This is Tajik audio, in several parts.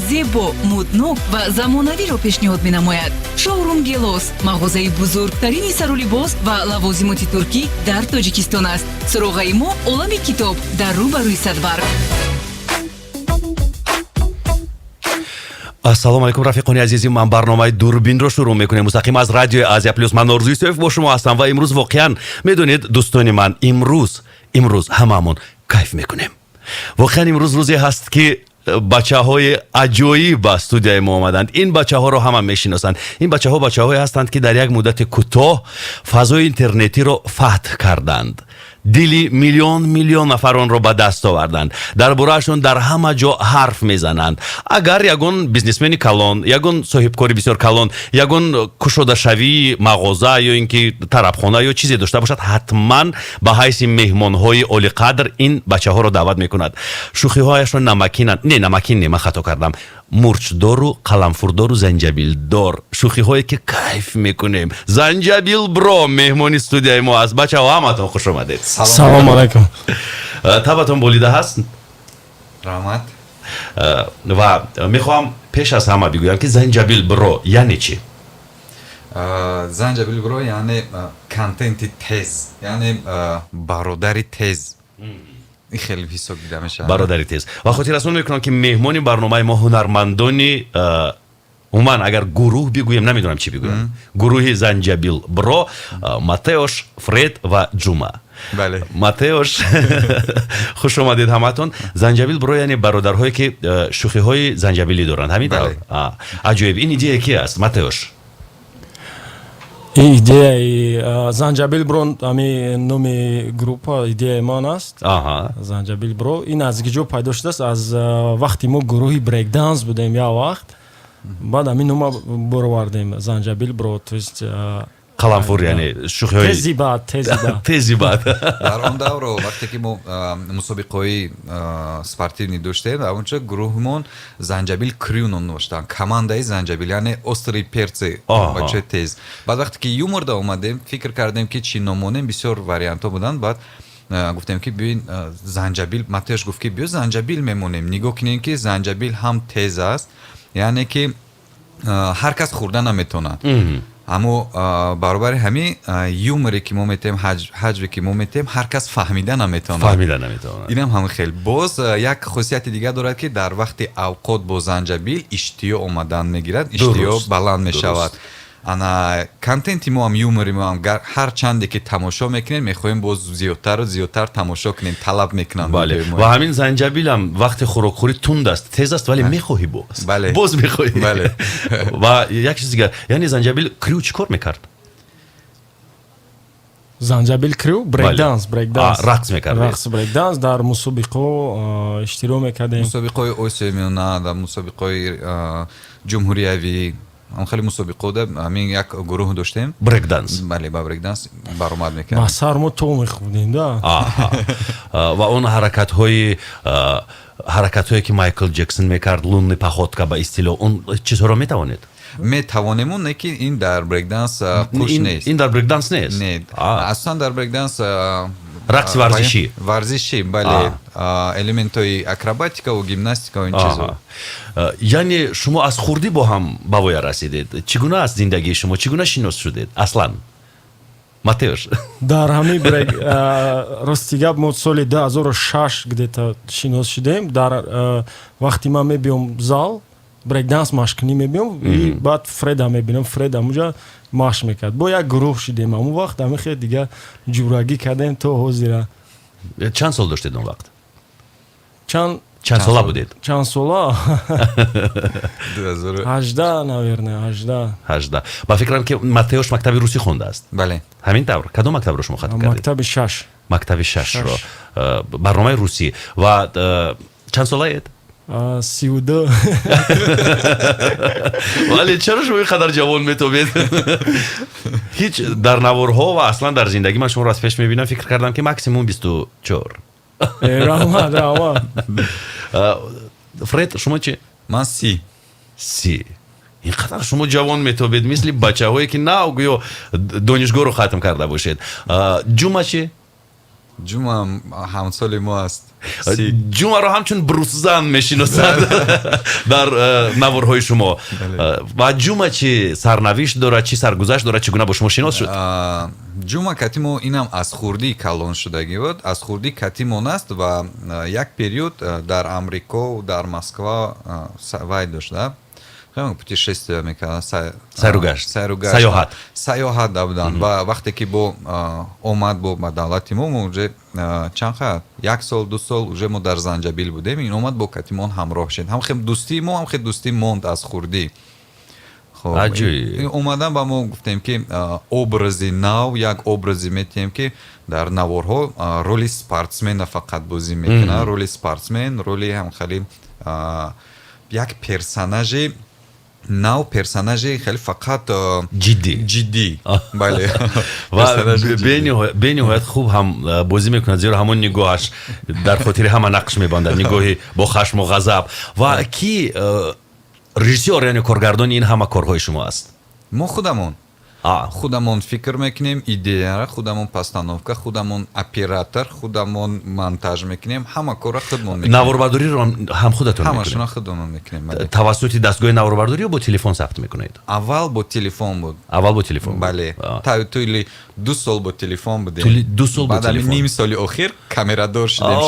Зебо, мӯднок ва замонавиро пешниҳод менамояд. Шоурум Гелос мағозаи бузургтарини сару либос ва лавозимоти туркӣ дар Тоҷикистон аст. Суроғаи мо: Олами китоб, дар рӯ ба рӯи Садбарг. Ассалому алайкум, рафиқони азизи ман. Барномаи Дурбинро шурӯъ мекунем мустақим аз радиои Азия Плюс. Ман Орзу Юсуф бо шумо ҳастам ва имрӯз воқеан, медонед, дӯстони ман, имрӯз ҳамаамон кайф мекунем. Воқеан имрӯз рӯзе ҳаст, ки бачаҳои аҷоиб ба студияи мо омаданд. Ин бачаҳоро ҳама мешиносанд. Ин бачаҳо бачаҳое ҳастанд, ки дар як муддати кӯтоҳ фазои интернетиро фатҳ карданд, дили миллион миллион нафаронро ба даст оварданд, дар бораашон дар ҳама ҷо ҳарф мезананд. Агар ягон бизнесмени калон, ягон соҳибкори бисёр калон, ягон кушодашавии мағоза ё ин ки тарабхона ё чизе дошта бошад, ҳатман ба ҳайси меҳмонҳои олиқадр ин бачаҳоро даъват мекунад. Шӯхиҳояшон намакинанд. Не, намакин не, ман хато кардам, мурчдору қаламфурдору занҷабилдор, шӯхиҳое ки кайф мекунем. Занҷабил Бро меҳмони студияи мо аст. Бачаҳо, ҳаматон хуш омадед. Салом алайкум. Табатон болида ҳаст? Раҳмат. Ва мехоҳам пеш аз ҳама бигӯям, ки Занҷабил Бро яъне чӣ? Занҷабил Бро яъне контенти тез, яъне бародари тез, ин хеле ҳисоб дида мешавад. Бародари тез. Ва хотиррасон мекунам, ки меҳмони барномаи мо ҳунармандони, умуман агар гурӯҳ бигӯем, намедонам чӣ бигӯям, гурӯҳи Занҷабил Бро: Матеош, Фред ва Ҷума. Бале. Матеош, хуш омадед ҳаматон. Занҷабил Бро яъне бародарҳое, ки шӯхиҳои занҷабилӣ доранд, ҳамин тавр? Аҷоиб. Ин идея ки аст, Матеош? Ин идеяи Занҷабил Бро, ҳами номи группа, идеяи ман аст. Занҷабил Бро ин аз киҷо пайдо шудааст? Аз вақти мо гурӯҳи брейкданс будем як вақт, баъд ҳамин нома баровардем, Занҷабил Бро, то есть қаламфур, яъне шӯхиҳои тези баъд, тези баъд. Тези баъд. Дар он давро, вақте ки мо мусобиқаҳои спортивный доштем, дар онҷо гурӯҳмон Занҷабил Крю ном доштанд, командаи Занҷабил, яъне острые перцы, бачаи тез. Баъд вақте ки юморда омадем, фикр кардем, ки чӣ ном монем. Бисёр вариантҳо буданд. Баъд гуфтем, ки биёин Занҷабил. Матеош гуфт, ки биё, Занҷабил мемонем. Нигоҳ кунем, ки занҷабил ҳам тез аст, яъне ки ҳар кас хӯрда наметавонад, аммо баробари ҳамин юморе, ки мо метаҳем, ҳаҷве, ки мо метаҳем, ҳар кас фаҳмида наметавонад. Фаҳмида наметавонад. Инам ҳамин хел. Боз як хусусияти дигар дорад, ки дар вақти авқот бо занҷабил иштиҳо омадан мегирад, иштиҳо баланд мешавад. Ана контенти мо ҳам, юмори мо ҳам, ҳар чанде ки тамошо мекунем, мехоҳем боз зиёдтару зиёдтар тамошо кунем, талаб мекунанд. Бале, ва ҳамин занҷабилам вақти хӯрокхӯрӣ тунд аст, тез аст, вале мехоҳӣ боз. Боз мехоҳӣ. Ва як чиз дигар, яъне Занҷабил Крю чӣ кор мекард? Занҷабил Крю брейкданс, брейкданс. Рақс мекард? Рақс, брейкданс, дар мусобиқаҳо иштирок мекардем. Мусобиқаҳои Осиёи Миёна, дар мусобиқаҳои ҷумҳуриявӣ, он хеле мусобиқаода ҳамин як гурӯҳ доштем. Брейкданс. Бале, ба брейкданс баромад мекардем. Ба сар мо то мехӯрдем да. Ва он ҳаракатҳое, ки Майкл Ҷексон мекард, лунный походка ба истилоҳ, он чизҳоро метавонед? Метавонему, не ки ин дар брейкданс қуш нест. Ин дар брейкданс нест? Не, асосан дар брейкданс рақси варзишӣ. Варзишӣ, бале, элементҳои акробатикаву гимнастикаву ин чизо. Яъне шумо аз хурдӣ бо ҳам ба воя расидед. Чӣ гуна аст зиндагии шумо? Чӣ гуна шинос шудед аслан, Матеош? Дар ҳамин брейк, рости гап, мо соли 2006 где-то шинос шудем. Дар вақти ман мебиём зал, брейкданс машқкунӣ мебиём, баъд Фреда мебинам, Фред ҳамуҷа машқ мекард. Бо як гурӯҳ шудем ҳамун вақт, ҳамин хел дига ҷурагӣ кардем то ҳозира. Чанд сол доштед он вақт? Чанд? Чанд сола будед? Чанд сола? 18, наверное, 18. 18. Ба фикрам, ки Матеош мактаби русӣ хондааст. Бале. Ҳамин тавр? Кадом мактабро шумо хатм кардед? Мактаби шаш. Мактаби шашро, барномаи русӣ. Ва чанд солаед? 32. Вале чаро шумо ин қадар ҷавон метобед? Ҳеҷ дар наворҳо ва аслан дар зиндагӣ ман шуморо аз пеш мебинам, фикр кардам, ки максимум 24. Раҳмат, раҳмат. Фред, шумо чи? Ман 30. 30. Ин қадар шумо ҷавон метобед, мисли бачаҳое, ки нав гӯё донишгоҳро хатм карда бошед. Ҷума чи? Ҷума ҳамсоли мо аст. Ҷумаро ҳамчун брусзан мешиносад дар наворҳои шумо. Ва Ҷума чӣ сарнавишт дорад, чӣ саргузашт дорад, чӣ гуна бо шумо шинос шуд? Ҷума кати мо инам аз хурдӣ калон шудагӣ буд, аз хурдӣ катимон аст ва як период дар Амрико, дар Москва вай дошта, путешествие мекард. Сайругашт. Сайругашт. Саёҳат. Саёҳат буданд ва вақте ки бо омад бо ба давлати мо, мо уже чанд ха, як сол, 2 сол уже мо дар Занҷабил будем, ин омад, бо катимон ҳамроҳ шид. Ҳам хел дӯстии мо, ҳам хел дӯстӣ монд аз хурдӣ. Аҷоиб. Омадан ба мо гуфтем, ки образи нав, як образе метиҳем, ки дар наворҳо роли спортсмена фақат бозӣ мекунад, роли спортсмен, роли ҳамхели як персонажи нав, персонажи хеле фақат ҷиддӣ. Ҷиддӣ, бале. Ва бениҳоят хуб ҳам бозӣ мекунад, зеро ҳамон нигоҳаш дар хотири ҳама нақш мебандад, нигоҳи бо хашму ғазаб. Ва ки режиссёр, яъне коргардони ин ҳама корҳои шумо аст? Мо худамон. Худамон фикр мекунем идеяра, худамон постановка, худамон оператор, худамон монтаж мекунем, ҳама корро худмон мекунем. Наворбардориро ҳам худатон? Ҳамашона худамон мекунем. Тавассути дастгоҳи наворбардорӣ ё бо телефон сабт мекунед? Аввал бо телефон буд. Аввал бо телефон. Бале, тӯли 2 сол бо телефон будем. Тӯли 2 сол бо телефон. Ним соли охир камерадор шудем.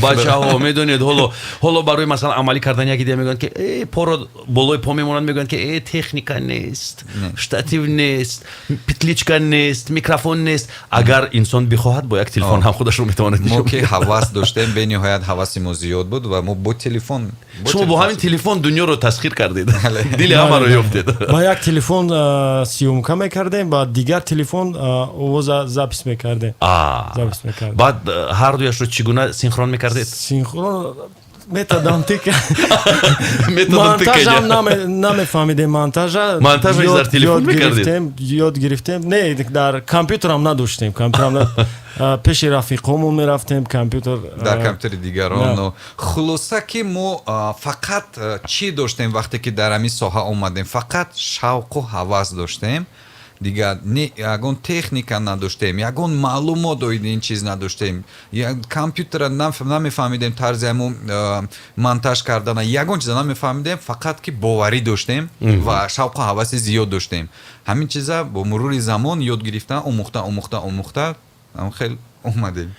Бачаҳо, медонед, ҳоло барои масалан амалӣ кардани як идея мегӯянд, ки э поро болои по мемонанд, мегӯянд, ки э техника нест, штатив нест, петличка нест, микрофон нест. Агар инсон бихоҳад, бо як телефон ҳам худашро метавонад. Мо ки ҳавас доштем, бениҳоят ҳаваси мо зиёд буд ва мо бо телефон. Шумо бо ҳамин телефон дунёро тасхир кардед, дили ҳамаро ёфтед. Ба як телефон съёмка мекардем, ба дигар телефон овоза запись мекардем. Баъд ҳар дуяшро чӣ гуна синхрон мекардед? Синхрон методом тыка. Монтажам намефаҳмидем, монтажа. Монтажро дар телефон мекардед? Ёд гирифтем. Не, дар компютерам надоштем, компютерам пеши рафиқомон мерафтем, компютер. Дар компютери дигарон. Хулоса, ки мо фақат чӣ доштем, вақте ки дар ҳамин соҳа омадем? Фақат шавқу ҳавас доштем, дигар не, ягон техника надоштем, ягон маълумот оиди ин чиз надоштем, компютера намефаҳмидем, тарзи ҳамун монтаж кардана, ягон чиза намефаҳмидем, фақат ки боварӣ доштем ва шавқу ҳаваси зиёд доштем. Ҳамин чиза бо мурури замон ёд гирифта, омӯхта, омӯхта, омӯхта, хел омадем.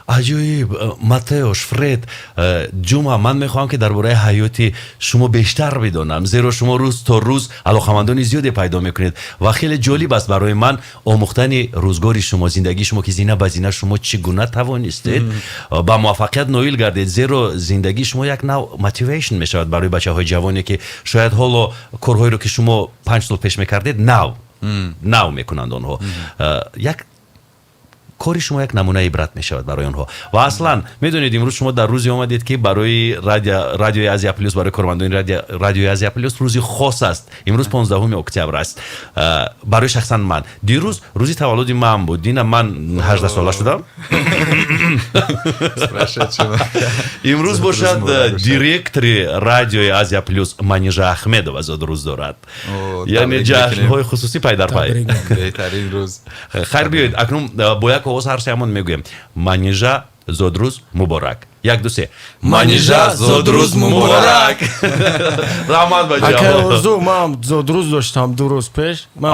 Аҷоиб! Матеош, Фред, Ҷума, ман мехоҳам, ки дар бораи ҳаёти шумо бештар бидонам, зеро шумо рӯз то рӯз алоқамандони зиёде пайдо мекунед ва хеле ҷолиб аст барои ман омӯхтани рӯзгори шумо, зиндагии шумо, ки зина ба зина шумо чӣ гуна тавонистед ба муваффақият ноил гардед, зеро зиндагии шумо як нав motivation мешавад барои бачаҳои ҷавоне, ки шояд ҳоло корҳоеро, ки шумо 5 сол пеш мекардед, нав нав мекунанд онҳо. Як кори шумо як намунаи ибрат мешавад барои онҳо. Ва аслан, медонед, имрӯз шумо дар рӯзе омадед, ки барои Радиои Азия Плюс, барои кормандони Радиои Азия Плюс рӯзи хос аст. Имрӯз 15 октябр аст. Барои шахсан ман дирӯз рӯзи таваллуди ман буд. Дина ман 18 сола шудам. Имрӯз бошад, директори Радиои Азия Плюс Манижа Ахмедова зодрӯз дорад, яъне ҷашнҳои хусусӣ пай дар пай. Хайр, биёед, акнун бо як овоз ҳар сеамон мегӯем: Манижа, зодрӯз муборак! Як, ду, се: Манижа, зодрӯз муборак! Раҳмат, бачаҳо. Орзу, ман зодрӯз доштам 2 рӯз пеш. Ман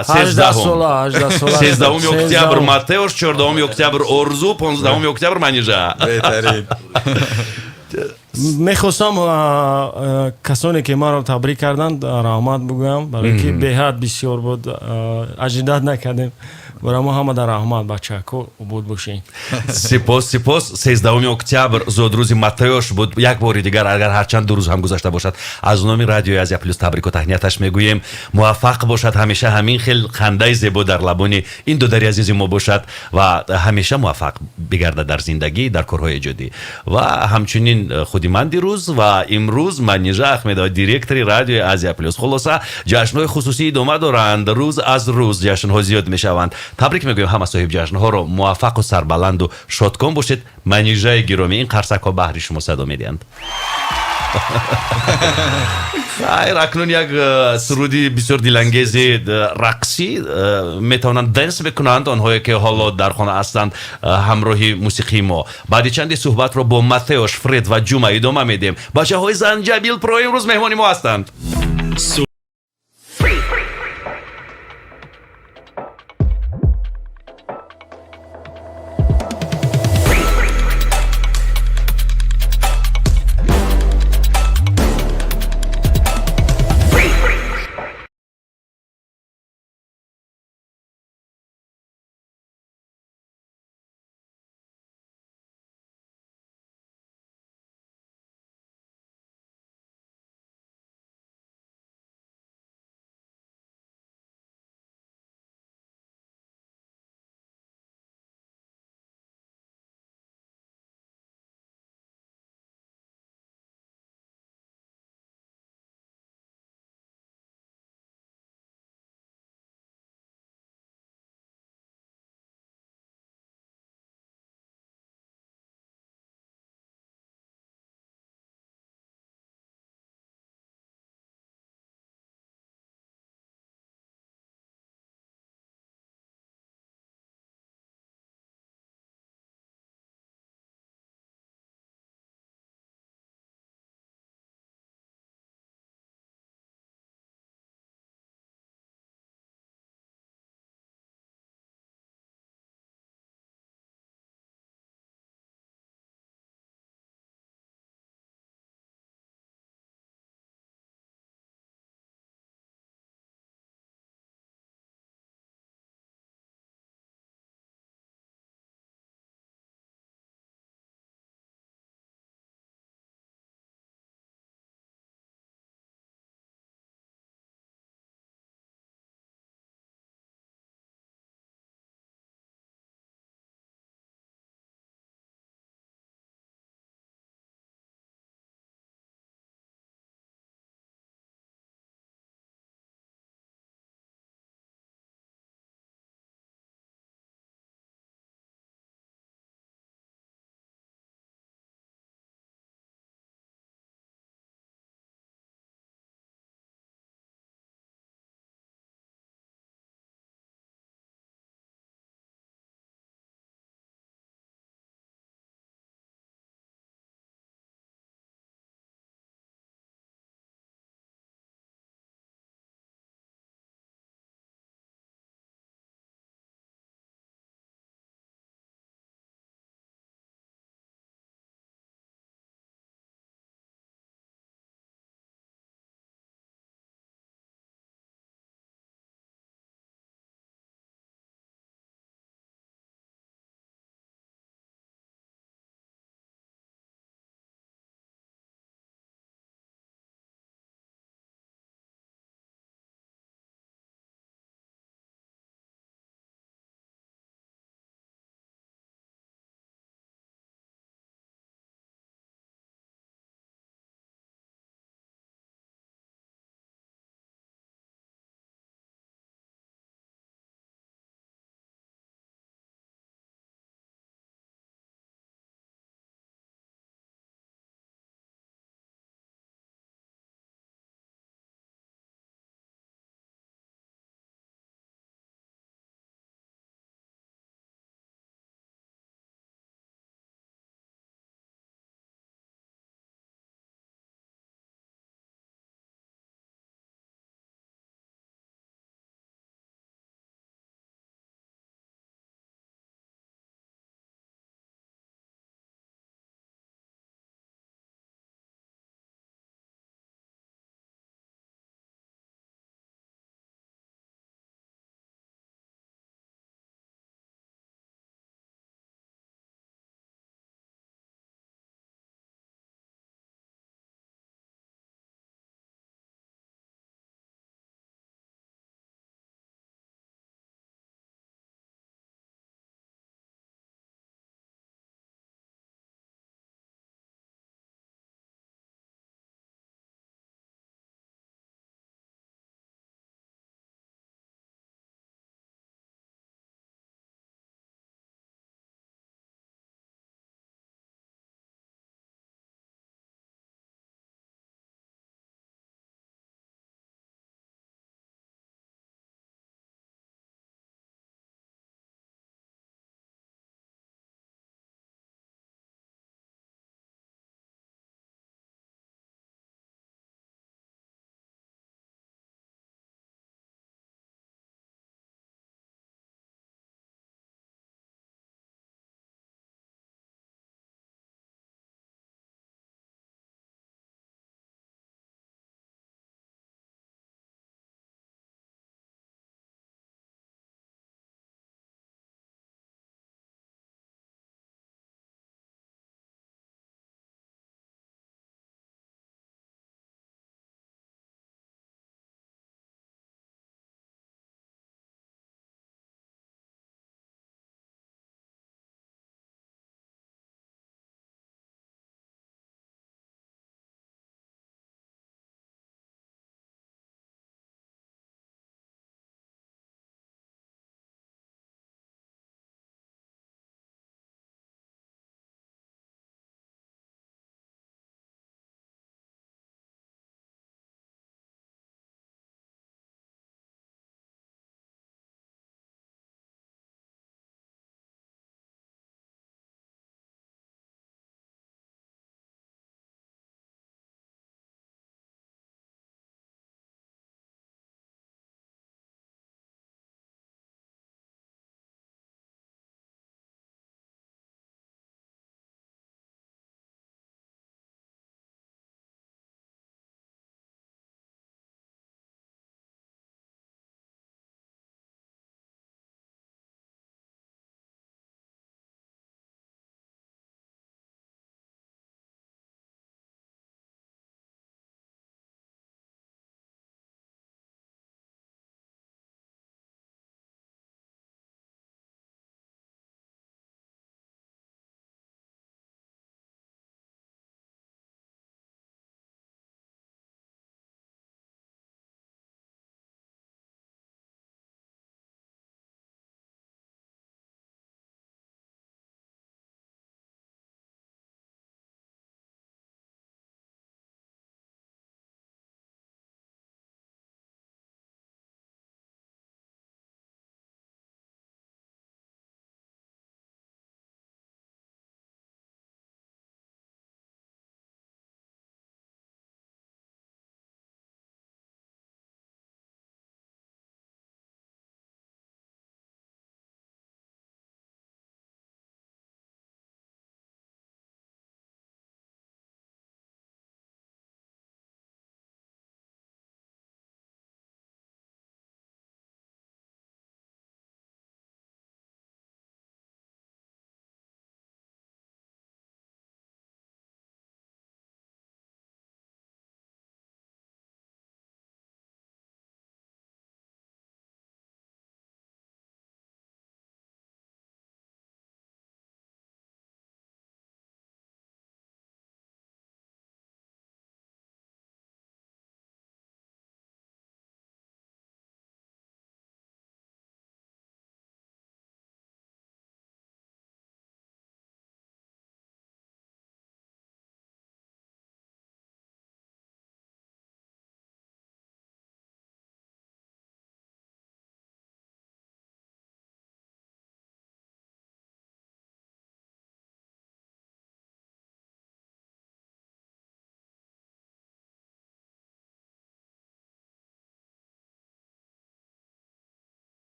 18 сола, 18 сола. 13-уми октябр Матеош, 14-уми октябр Орзу, 15-уми октябр Манижа. Беҳтарин. Мехостам касоне, ки маро табрик карданд, раҳмат бигӯям, барое ки беҳад бисёр буд, ожидать накардем. Барои мо ҳама дар раҳмат, бачако, обод бошед. Сипос, сипос. 13-уми октябр зодрӯзи Матеош буд. Як бори дигар, агар ҳарчанд 2 рӯз ҳам гузашта бошад, аз номи Радиои Азия Плюс табрику таҳнияташ мегӯем. Муваффақ бошад, ҳамеша ҳамин хел хандаи зебо дар лабони ин додари азизи мо бошад ва ҳамеша муваффақ бигардад дар зиндагӣ, дар корҳои эҷодӣ. Ва ҳамчунин худи ман дирӯз ва имрӯз Манижа Ахмедова, директори Радиои Азия Плюс. Хулоса, ҷашнҳои хусусӣ идома доранд, рӯз аз рӯз ҷашнҳо зиёд мешаванд. Табрик мегӯем ҳама соҳибҷашнҳоро. Муваффақу сарбаланду шодком бошед. Манижаи гиромӣ, ин қарсакҳо баҳри шумо садо медиҳанд. Хайр, акнун як суруди бисёр дилангези рақсӣ метавонанд dance бикунанд онҳое ки ҳоло дар хона ҳастанд, ҳамроҳи мусиқии мо. Баъди чанде суҳбатро бо Матеош, Фред ва Ҷума идома медиҳем. Бачаҳои Занҷабил Про имрӯз меҳмони мо ҳастанд.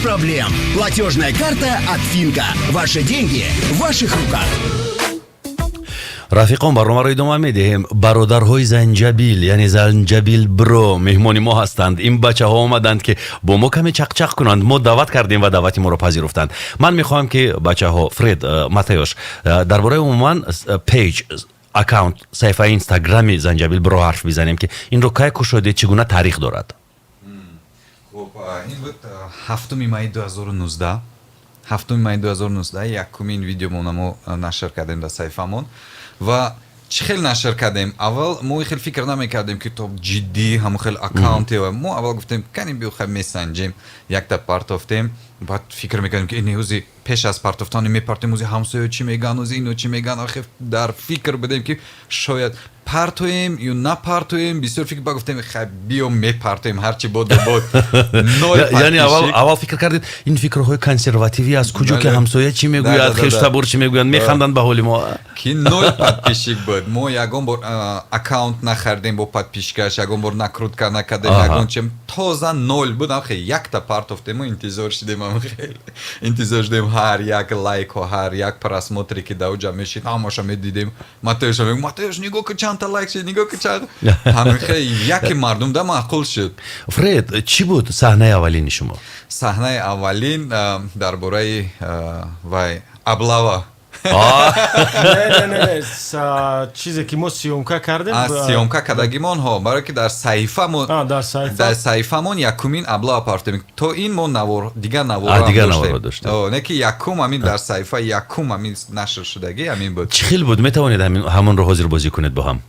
проблем. Платежная карта от Финка. Ваши деньги в ваших руках. Рафиқон, барномаро идома медиҳем. Бародарҳои Занҷабил, яъне Занҷабил Бро, меҳмони мо ҳастанд. Ин бачаҳо омаданд, ки бо мо каме чақчақ кунанд. Мо даъват кардем ва даъвати моро пазируфтанд. Ман мехоҳам, ки бачаҳо, Фред, Матеош, дар бораи умуман пейҷ, аккаунт, саҳифаи Инстаграми Занҷабил Бро ҳарф бизанем, ки инро кай кушодед, чӣ гуна таърих дорад? Хуб, ин буд 7 майи 2019. 7 майи 2019 якумин видеомона мо нашр кардем дар саҳифамон. Ва чӣ хел нашр кардем? Аввал мо хел фикр намекардем, ки то ҷиддӣ ҳамон хел аккаунте. Мо аввал гуфтем, кани биё, хай, месанҷем. Якта партофтем, баъд фикр мекардем, ки не, ӯзи пеш аз партофтани мепартем, ӯзи ҳамсоё чӣ мегӯянд, ӯзи ино чӣ мегӯянд. Охир дар фикр будем, ки шояд партоем ё напартоем. Бисёр фикр, ба гуфтем, хай, биё, мепартоем, ҳарчи бодо бод. Яъне аввал фикр кардед, ин фикрҳои консервативӣ аз куҷо, ки ҳамсоя чӣ мегӯяд, хештабор чӣ мегӯянд, механданд ба ҳоли мо. Ки ноль подписчик буд. Мо ягон бор аккаунт нахардем бо подписчикаш, ягон бор накрутка накардем, ягон чем, тоза ноль буд. Хел якта партофтему интизор шудем, хел интизор шудем, ҳар як лайкҳо, ҳар як просмотре, ки дар уҷа мешид, ҳамаша медидем. Матеоша мегӯ: «Матеош, нигоҳ ку, чандта лайк шид, нигоҳ ку, чанд». Ҳамин яке мардум да маъқул шуд. Фред, чӣ буд саҳнаи аввалини шумо? Саҳнаи аввалин дар бораи вай, облава. Не, не, не, чизе ки мо съёмка кардем. Съёмка кардагимон ҳо, барое ки дар саҳифамон, дар саҳифамон якумин облава партофтем. То ин мо навор, дигар наворҳо доштем. Не, ки якум ҳамин дар саҳифа якум ҳамин нашр шудагӣ ҳамин буд. Чӣ хел буд? Метавонед ҳамонро ҳозир бозӣ кунед бо ҳам?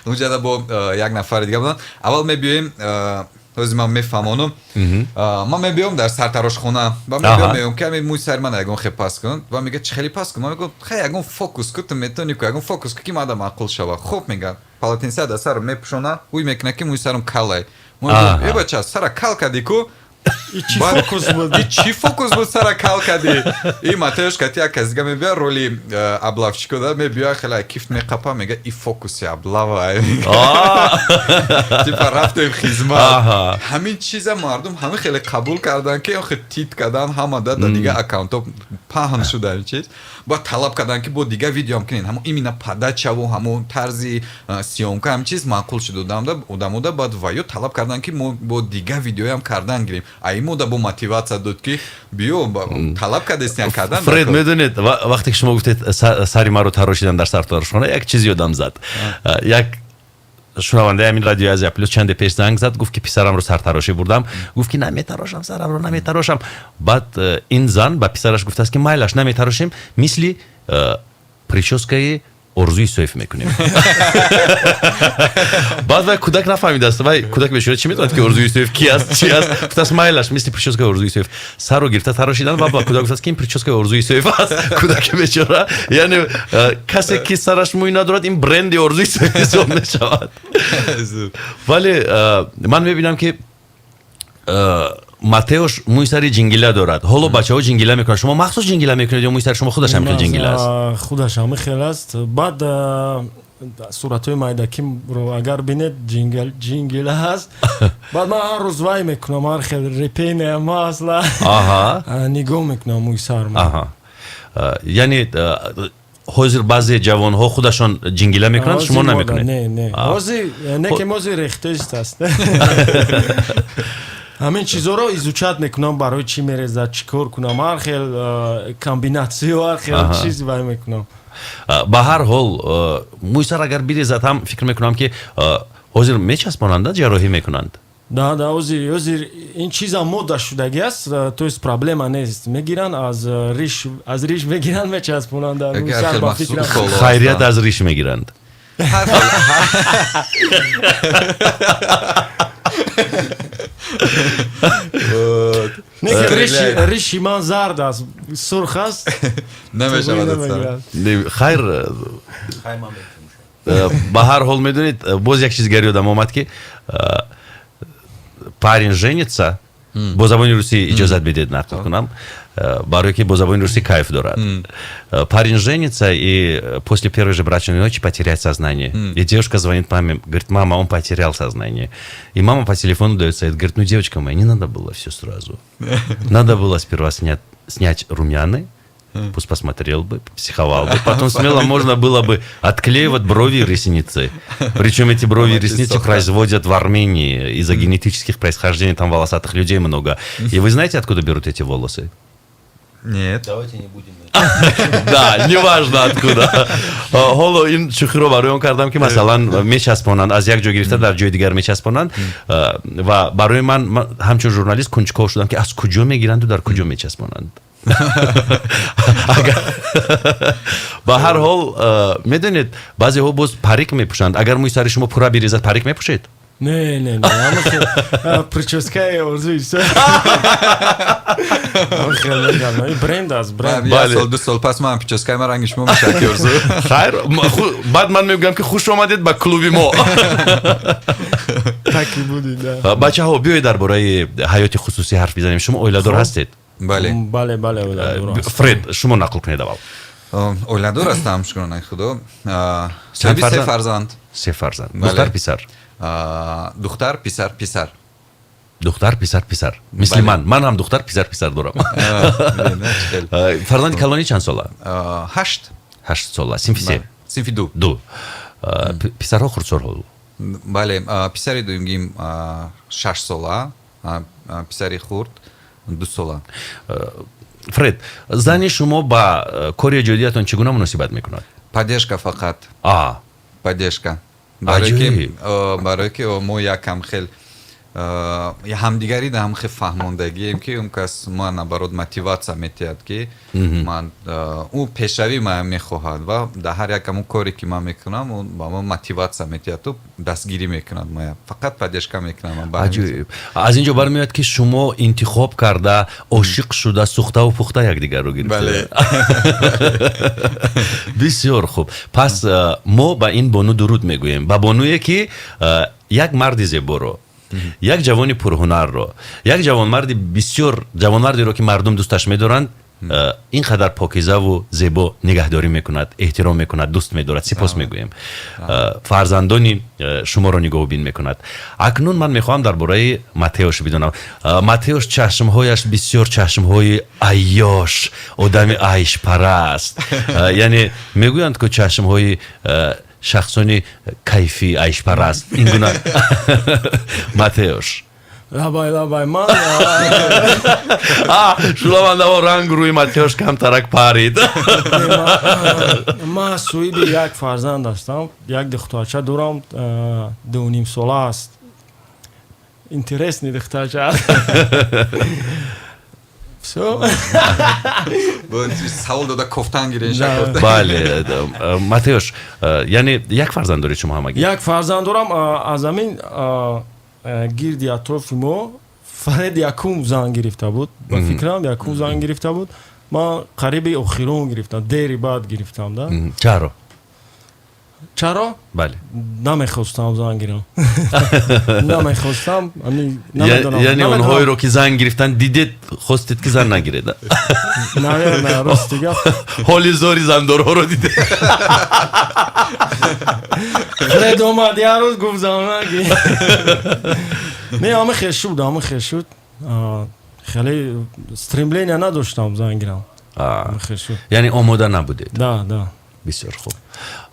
Унҷада бо як нафари дига буданд. Аввал мебиёем, ҳозир ман мефаҳмонам. Ман мебиём дар сартарошхона ва мебиём, мегӯям, ки ҳамин мӯи сари ман ягон хел пас кун. Ва мега: «Чӣ хеле пас кун?» Ман мегӯям: «Хай, ягон фокус ку, ту метавонӣ ку, ягон фокус ку, ки мада маъқул шава». Хуб, мега, полотенца дар сарам мепӯшона, ӯй мекуна, ки мӯи сарам калай. Э, бача, сара кал кардӣ ку. Чӣ фокус буд? Чӣ фокус буд, сара кал кардӣ? И Матеош кати як кас дига мебиёд, роли облавщико да мебиёд, хеле кифт меқапа, мега: «И фокуси облава». Типа рафтем хизмат. Ҳамин чиза мардум ҳамин хеле қабул карданд, ки охи тит кардан ҳама да дигар аккаунтҳо паҳн шуда ин чиз. Баъд талаб карданд, ки бо дигар видеоам кунед. Ҳамон именно подачаву ҳамон тарзи съёмка, ҳамин чиз маъқул шуд одамода. Баъд ва ё талаб карданд, ки мо бо дигар видеоям кардан гирем. А ин мода бо мотиватсия дод, ки биё, талаб кардестиан, кардан. Фред, медонед, вақте ки шумо гуфтед, сари маро тарошидан дар сартарошхона, як чиз ёдам зад. Як шунавандаи ҳамин Радиои Азия Плюс чанде пеш занг зад, гуфт, ки писарамро сартарошӣ бурдам, гуфт, ки наметарошам сарамро, наметарошам. Баъд ин зан ба писараш гуфтааст, ки майлаш, наметарошем, мисли прическаи Орзу Исоев мекунем. Баъд вай кӯдак нафаҳмидааст, вай кӯдак бешура чӣ медонад, ки Орзу Исоев ки аст, чи аст. Гуфтааст, майлаш, мисли прическаи Орзу Исоев. Сарро гирифта тарошидан ва ба кӯдак гуфтааст, ки ин прическаи Орзу Исоев аст. Кӯдаки бечора, яъне касе ки сараш мӯй надорад, ин бренди Орзу Исоев ҳисоб мешавад. Вале ман мебинам, ки Матеош мӯи сари ҷингила дорад. Ҳоло бачаҳо ҷингила мекунанд. Шумо махсус ҷингила мекунед ё мӯи сари шумо худаш ҳамин хел ҷингила аст? Худаш ҳамин хел аст. Баъд суратҳои майдакиро агар бинед, ҷингила ҳаст. Баъд ман ҳар рӯз вай мекунам, ҳар хел репейнеам асла нигоҳ мекунам мӯи сарма. Яъне ҳозир баъзе ҷавонҳо худашон ҷингила мекунанд, шумо намекунед? Не, не, ҳозир не, ки ҳозир рехтест аст. Ҳамин чизоро изучать мекунам, барои чӣ мерезад, чӣ кор кунам, ҳар хел комбинатсиё, ҳар хел чиз вай мекунам. Ба ҳар ҳол, мӯи сар агар бирезад ҳам, фикр мекунам, ки ҳозир мечаспонанд, ҷарроҳӣ мекунанд. Да, ҳозир ин чизам мода шудагӣ аст, то есть проблема нест, мегиранд аз риш, аз риш мегиранд, мечаспонанд. Хайрият, аз риш мегиранд. Ҳар хел. Не, риши ман зард аст, сурх аст. Намешавад. Хайр, ба ҳар ҳол, медонед, боз як чиз гар ёдам омад, ки парень женится. Бо забони русӣ иҷозат бидед нақл кунам, барое ки бо забони русӣ кайф дорад. Парень женится и после первой же брачной ночи потеряет сознание. И девушка звонит маме, говорит: «Мама, он потерял сознание». И мама по телефону дает совет, говорит: «Ну, девочка моя, не надо было все сразу, надо было сперва снять румяны, пусть посмотрел бы, психовал бы. Потом смело можно было бы отклеивать брови и ресницы». Причем эти брови и ресницы производят в Армении. Из-за генетических происхождений там волосатых людей много. И вы знаете, откуда берут эти волосы? Нет. Давайте не будем. Да, неважно откуда. Ҳоло ин шӯхиро барои он кардам, ки масалан мечаспонанд, аз як ҷо гирифта дар ҷои дигар мечаспонанд, ва барои ман ҳамчун журналист кунҷков шудам, ки аз куҷо мегиранду дар куҷо мечаспонанд. Агар ба ҳар ҳол, медонед, баъзеҳо боз парик мепӯшанд. Агар мӯи сари шумо пурра бирезад, парик мепӯшед? Не, не, не, ама прическаи Орзу Юсуф бренд аст, бренд. Як сол, 2 сол пас ман прическаи ман ранги шумо мешавад, ки Орзу. Хайр, баъд ман мегӯям, ки хуш омадед ба клуби мо. Так и будет, да. Бачаҳо, биёед, дар бораи ҳаёти хусусӣ ҳарф бизанем. Шумо оиладор ҳастед? Бале. Бале, оиладор. Фред, шумо нақл кунед аввал. Оиладор ҳастам, шукронаи Худо, соҳиби се фарзанд. Се фарзанд. Духтар, писар? Духтар, писар, писар. Духтар, писар, писар, мисли ман. Ман ҳам духтар, писар, писар дорам. Фарзанди калонӣ чанд сола? 8. 8 сола, синфи се? Синфи ду. Ду. Писарҳо хурдсолҳо? Бале, писари дуюмгим 6 сола, писари хурд 2 сола. Фред, зани шумо ба кори эҷодиятон чӣ гуна муносибат мекунад? Поддержка фақат. Поддержка, барое ки мо якам хел ҳамдигари да ҳам хел фаҳмондагием, ки он кас ман наоборот мотиватсия метиҳад, ки ман ӯ пешравӣ ман мехоҳад ва дар ҳар як ҳамун коре, ки ман мекунам, ӯ ба ман мотиватсия метиҳад, дастгирӣ мекунад, мая фақат поддержка мекунам. Аҷоиб! Аз ин ҷо бармеояд, ки шумо интихоб карда, ошиқ шуда, сӯхтаву пухта якдигарро гирифта. Бисёр хуб. Пас мо ба ин бону дуруд мегӯем, ба бонуе, ки як марди зеборо, як ҷавони пурҳунарро, як ҷавонмарди бисёр ҷавонмардеро, ки мардум дӯсташ медоранд, ин қадар покизаву зебо нигаҳдорӣ мекунад, эҳтиром мекунад, дӯст медорад. Сипос мегӯем. Фарзандони шуморо нигоҳубин мекунад. Акнун ман мехоҳам дар бораи Матеош бидонам. Матеош чашмҳояш бисёр чашмҳои айёш, одами айшпараст, яъне мегӯянд, ку чашмҳои шахсони кайфӣ, айшпараст, ин гуна Матеош. Лабай, лабай, ман Шунавандаҳо, ранг рӯи Матеош камтарак парид. Ман соҳиби як фарзанд ҳастам, як духтарча дорам, 2.5 сола аст. Интересный духтарча. Всё. Савол дода кофтан гирен. Бале, Матеош, яъне як фарзанд доред шумо ҳамагӣ? Як фарзанд дорам. Аз ҳамин гирди атрофи мо Фаред якум зан гирифта буд, ба фикрам, якум зан гирифта буд. Ман қариби охирон гирифтам, дери баъд гирифтам да. Чаро? Чаро? Бале. Намехостам зан гирам, намехостам. Яъне онҳоеро, ки зан гирифтан, дидед, хостед, ки зан нагиред? Не, рости гап. Ҳоли зори зандорҳоро дидед. Фред омад як рӯз, гуфт: «Зан нагир». Не, ҳама хел шуд, ҳама хел шуд. Хеле стремления надоштам зан гирам. Яъне омода набудед? Да. Бисёр хуб.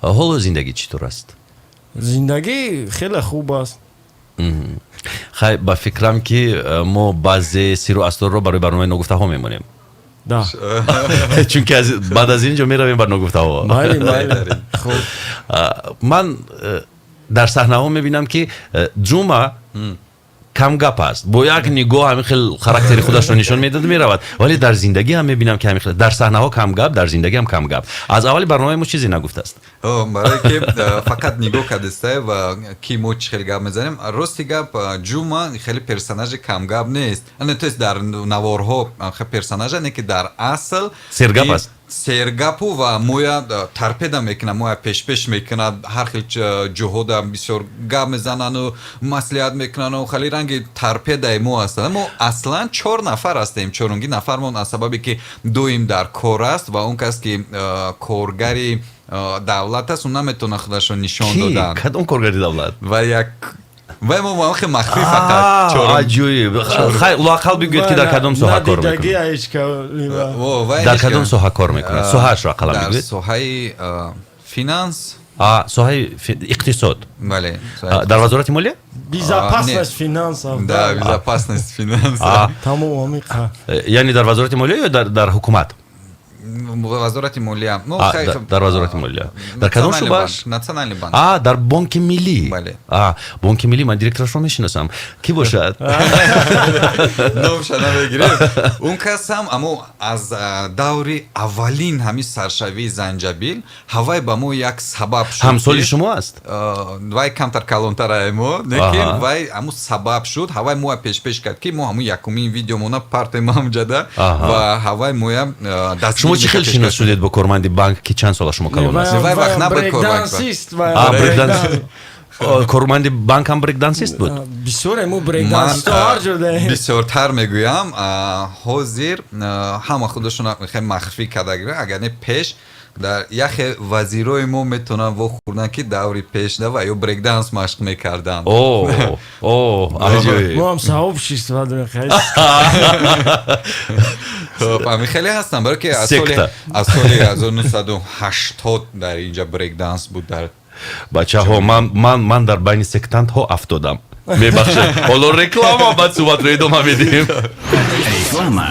Ҳоло зиндагӣ чӣ тур аст? Зиндагӣ хеле хуб аст. Хай, ба фикрам, ки мо баъзе сиру асрорро барои барномаи ногуфтаҳо мемонем. Да. Чунки баъд аз ин ҷо меравем ба ногуфтаҳо. Бале, хуб. Ман дар саҳнаҳо мебинам, ки Ҷума камгап аст, бо як нигоҳ ҳамин хел характери худашро нишон медоду меравад, вале дар зиндагӣ ҳам мебинам, ки ҳамин хел дар саҳнаҳо камгап, дар зиндагӣ ҳам камгап. Аз аввали барномаи мо чизе нагуфтааст. Барое ки фақат нигоҳ кардистай ва ки мо чӣ хел гап мезанем. Рости гап, Ҷума хеле персонажи камгап нест, то есть дар наворҳо персонажа не, ки дар асл сергап аст. Сергапу ва моя торпеда мекунад, моя пешпеш мекунад, ҳар хел ҷуҳода бисёр гап мезанану маслиҳат мекунану хеле ранги торпедаи мо ҳастанд. Мо аслан чор нафар ҳастем. Чорумги нафармон аз сабабе ки доим дар кор аст ва он кас ки коргари давлат аст, ӯ наметавонад худашро нишон додан. Кадом коргари давлат? Ва як вай мо махи махфӣ фақат. Аҷоиб! Хай, лоақал бигӯед, ки дар кадом соҳа кор мекунад. Дар кадом соҳа кор мекунад, соҳаашро ақаллан дар бигӯед. Соҳаи финанс. Соҳаи иқтисод? Бале. Дар вазорати молия? Безопасность финансов. Да, безопасность финансов. Тамом, амиқа. Яъне дар вазорати молия ё дар ҳукумат? Вазорати молия. Дар вазорати молия дар кадом шӯъбаш? Национальный банк. А, дар Бонки Миллӣ? Бале. Бонки Миллӣ, ман директорашро мешиносам. Кӣ бошад? Номша намегирем. Он кас ҳам амо аз даври аввалин ҳамин саршавии Занҷабил ҳавай ба мо як сабаб шуд. Ҳамсоли шумо аст? Вай камтар калонтарае мо, лекин вай ҳамун сабаб шуд, ҳавай моя пешпеш кард, ки мо ҳамун якумин видеомона партем ҳамҷада ва ҳавай моя Шумо чӣ хел шинос шудед бо корманди банк, ки чанд сола шумо калон аст? Вай вақт набуд. Корманди банк ҳам брейкдансист буд? Бисёре мо брейкдансисто ҳар ҷо. Бисёртар мегӯям, ҳозир ҳама худашон хеле махфӣ карда, агар не, пеш дар яхе вазирои мо метавонанд вохӯрданд, ки даври пеш да ва ё брейкданс машқ мекарданд. Аҷоиб! Мо ҳам сообщество дорем. Хуб, ами хеле ҳастанд, баро ки аз соли 1980 дар инҷа брейкданс буд дар Бачаҳо, ман дар байни сектантҳо афтодам, мебахшед. Ҳоло реклама, баъд суҳбатро идома медиҳем. Реклама.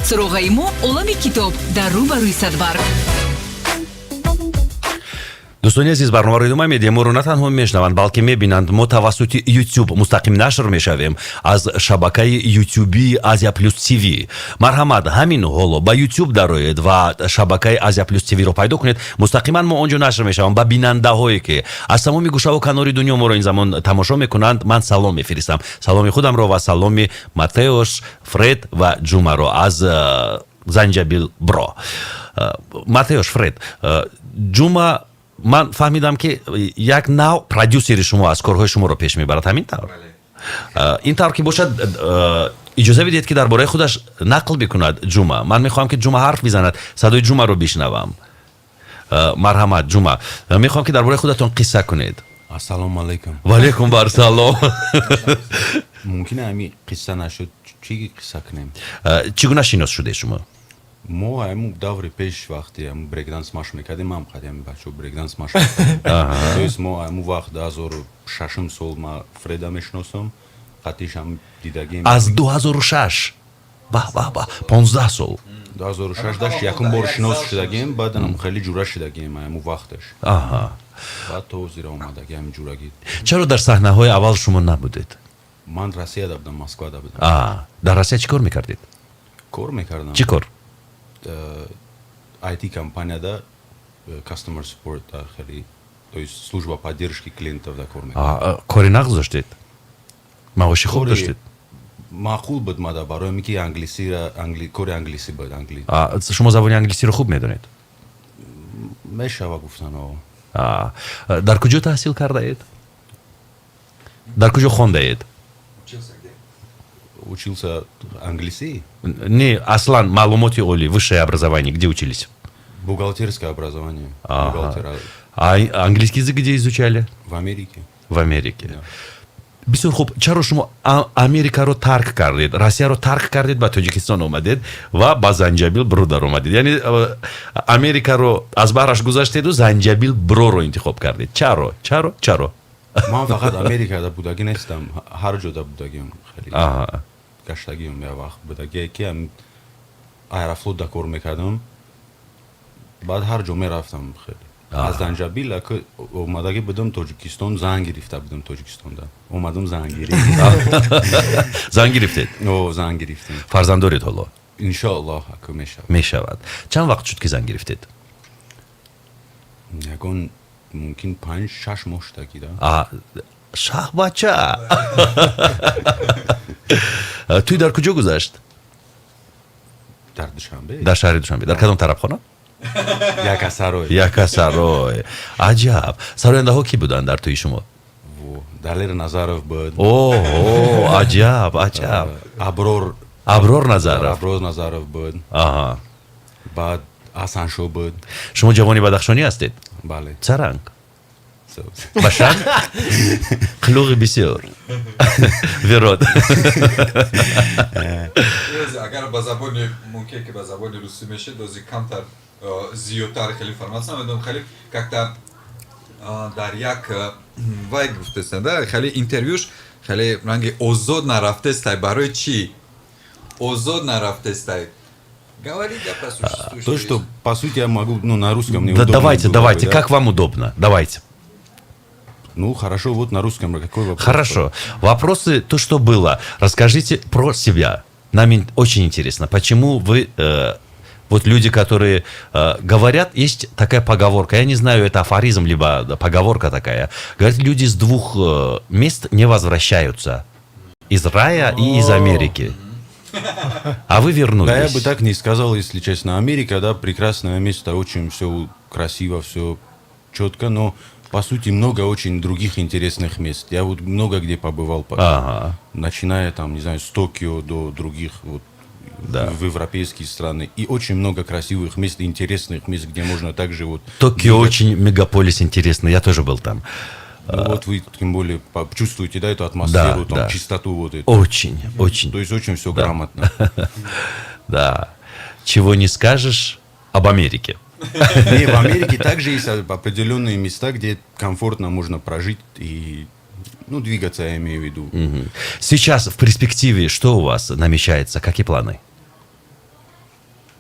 Суроғаи мо: Олами китоб, дар рӯ ба рӯи Садбарг. Дӯстони азиз, барномаро идома медиҳем. Моро на танҳо мешунаванд, балки мебинанд. Мо тавассути Ютуб мустақим нашр мешавем аз шабакаи Ютуби Азия Плюс ТВ. Марҳамат, ҳамин ҳоло ба Ютуб дароед ва шабакаи Азия Плюс ТВро пайдо кунед. Мустақиман мо он ҷо нашр мешавам. Ба бинандаҳое, ки аз тамоми гӯшаву канори дунё моро ин замон тамошо мекунанд, ман салом мефиристам, саломи худамро ва саломи Матеош, Фред ва Ҷумаро аз Занҷабил Бро. Матеош, Фред, Ҷума, ман фаҳмидам, ки як нав продюсери шумо аст, корҳои шуморо пеш мебарад, ҳамин тавр? Ин тавр ки бошад, иҷоза бидиҳед, ки дар бораи худаш нақл бикунад Ҷума. Ман мехоҳам, ки Ҷума ҳарф бизанад, садои Ҷумаро бишнавам. Марҳамат, Ҷума, мехоҳам, ки дар бораи худатон қисса кунед. Ассалому алайкум. Ваалайкум барсалом. Мумкин ҳами қисса нашуд, чӣ қисса кунем? Чӣ гуна шинос шудед шумо? Мо ҳамун даври пеш, вақте ҳамун брейкданс машқ мекардем, ман қади ҳамин бачаҳо брейкданс машқ мекардем. То есть мо ҳамун вақт, 2006 сол, ма Фреда мешиносам, қатишам дидагим. Аз 2006, баҳ баҳ баҳ, 15 сол. 2006 даш якум бор шинос шудагим, баъданам хеле ҷура шудагим ҳамун вақташ. Баъд то зира омадаги ҳамин ҷурагӣ. Чаро дар саҳнаҳои аввал шумо набудед? Ман Россияда будам, Москвада будам. Дар Россия чӣ кор мекардед? Кор мекардам. Чӣ кор? IT компанияда customer support, хеле, то есть служба поддержки клиентов да кор мекардам. Кори нағз доштед, маоши хуб доштед? Маъқул буд мада, барои ки англисира, кори англисӣ буд, англи. Шумо забони англисиро хуб медонед? Мешава гуфтан. Дар куҷо таҳсил кардаед, дар куҷо хондаед? Учился англисӣ? Не, аслан маълумоти олӣ, высшее образование где учились? Бухгалтерское образование. Бухгалтера. А английский язык где изучали? В Америке. В Америке. Бисёр хуб. Чаро шумо Америкаро тарк кардед, Россияро тарк кардед, ба Тоҷикистон омадед ва ба Занҷабил Бро даромадед? Яъне Америкаро аз баҳраш гузаштеду Занҷабил Броро интихоб кардед. Чаро, чаро, чаро? Ман фақат Америкада будагӣ нестам, ҳар ҷода будагиам, хеле гаштагиам. Як вақт будагие, ки Аэрофлот да кор мекардам, баъд ҳар ҷо мерафтам. Хеле аз Занҷабил омадагӣ будам Тоҷикистон, зан гирифта будам Тоҷикистонда, омадам, зан гирифт. Зан гирифтед? О, зан гирифтем. Фарзанд доред ҳоло? Иншоаллоҳ, аку мешавад. Мешавад. Чанд вақт шуд, ки зан гирифтед? Ягон мумкин 5-6 моҳ шудагӣ да. Шаҳбача. Тӯй дар куҷо гузашт? Дар Душанбе. Дар шаҳри Душанбе, дар кадом тарабхона? Якасарой. Якасарой, аҷаб. Сарояндаҳо кӣ буданд дар тӯи шумо? Далер Назаров буд. Оҳо, аҷаб, аҷаб. Аброр. Аброр Назаров. Аброр Назаров буд. Баъд Ҳасаншо буд. Шумо ҷавони бадахшонӣ ҳастед? Бале. Царанг башан қилуғи бисёр верод. Агар ба забони, мумкин ки ба забони русӣ мешед, ози камтар зиёдтар хеле информация намедонам, хеле как-то дар як вай гуфтеста да, хеле интервюш хеле ранги озод нарафтестай. Барои чӣ озод нарафтестай? Говори, да, по существу. То, что, по сути, я могу, ну, на русском мне. Да, давайте, давайте, да? Как вам удобно, давайте. Ну, хорошо, вот на русском какой вопрос? Хорошо. Вопросы, то, что было. Расскажите про себя. Нам очень интересно, почему вы. Вот люди, которые говорят, есть такая поговорка, я не знаю, это афоризм либо поговорка такая. Говорят, люди с двух мест не возвращаются. Из рая и из Америки. А вы вернулись. Да, я бы так не сказал, если честно. Америка, да, прекрасное место, очень все красиво, все четко, но, по сути, много очень других интересных мест. Я вот много где побывал, начиная там, не знаю, с Токио до других вот в европейские страны. И очень много красивых мест, интересных мест, где можно также вот. Токио очень мегаполис интересный, я тоже был там. Ну, вот вы тем более чувствуете, да, эту атмосферу, там, чистоту вот эту. Очень, очень. То есть очень все грамотно. Да. Чего не скажешь об Америке. Не, в Америке также есть определенные места, где комфортно можно прожить и, ну, двигаться, я имею в виду. Сейчас в перспективе что у вас намечается? Какие планы?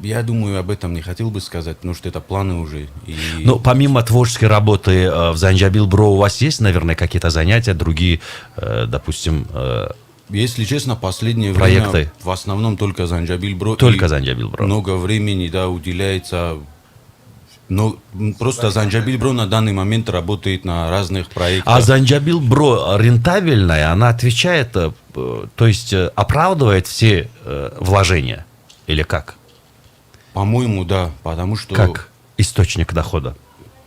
Я думаю, об этом не хотел бы сказать, потому что это планы уже. И Ну, помимо творческой работы в Занджабил Бро у вас есть, наверное, какие-то занятия, другие, допустим, Если честно, последнее проекты? Время в основном только Занджабил Бро. Только И Занджабил Бро. много времени, да, уделяется. Но просто Занджабил Бро на данный момент работает на разных проектах. А Занджабил Бро рентабельная, она отвечает, то есть оправдывает все вложения? Или как? По-моему, да, потому что... Как источник дохода?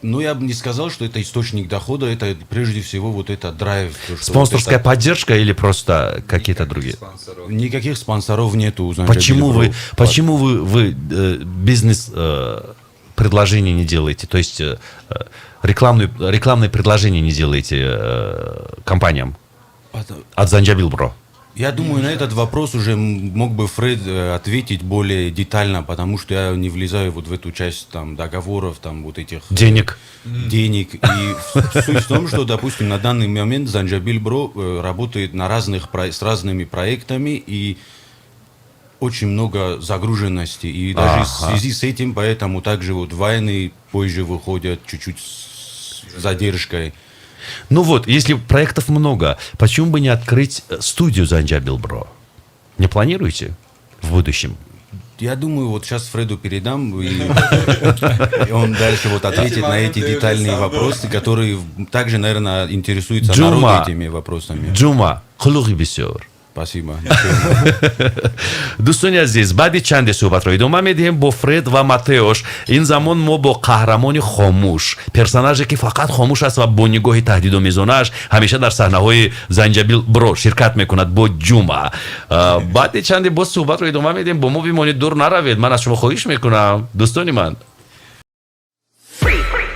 Ну, я бы не сказал, что это источник дохода, это прежде всего вот это драйв. То, что Спонсорская вот это- поддержка или просто какие-то другие? Спонсоров. Никаких спонсоров нету у Занджабил Почему Бро. вы, почему вы бизнес предложения не делаете? То есть рекламные предложения не делаете компаниям от Занджабил Бро? Я думаю, на этот вопрос уже мог бы Фред ответить более детально, потому что я не влезаю вот в эту часть там договоров, там вот этих Денег. Денег. И суть в том, что, допустим, на данный момент Занджабил Бро работает с разными проектами и очень много загруженности. И даже в связи с этим, поэтому также вот вайны позже выходят, чуть-чуть с задержкой. Ну вот, если проектов много, почему бы не открыть студию Занджабил Бро? Не планируете в будущем? Я думаю, вот сейчас Фреду передам, и он дальше вот ответит на эти детальные вопросы, которые также, наверное, интересуются Джума. народ этими вопросами. Ҷума, қулуғи бисёр. Спасибо. Дӯстони азиз, баъди чанде суҳбатро идома медиҳем бо Фред ва Матеош. Ин замон мо бо қаҳрамони хомӯш, персонаже, ки фақат хомӯш аст ва бо нигоҳи таҳдидомезонааш ҳамеша дар саҳнаҳои Занҷабил Бро ширкат мекунад, бо Ҷума. Баъди чанде боз суҳбатро идома медиҳем. Бо мо бимонед, дур наравед, ман аз шумо хоҳиш мекунам, дӯстони ман. Free. Free. Free.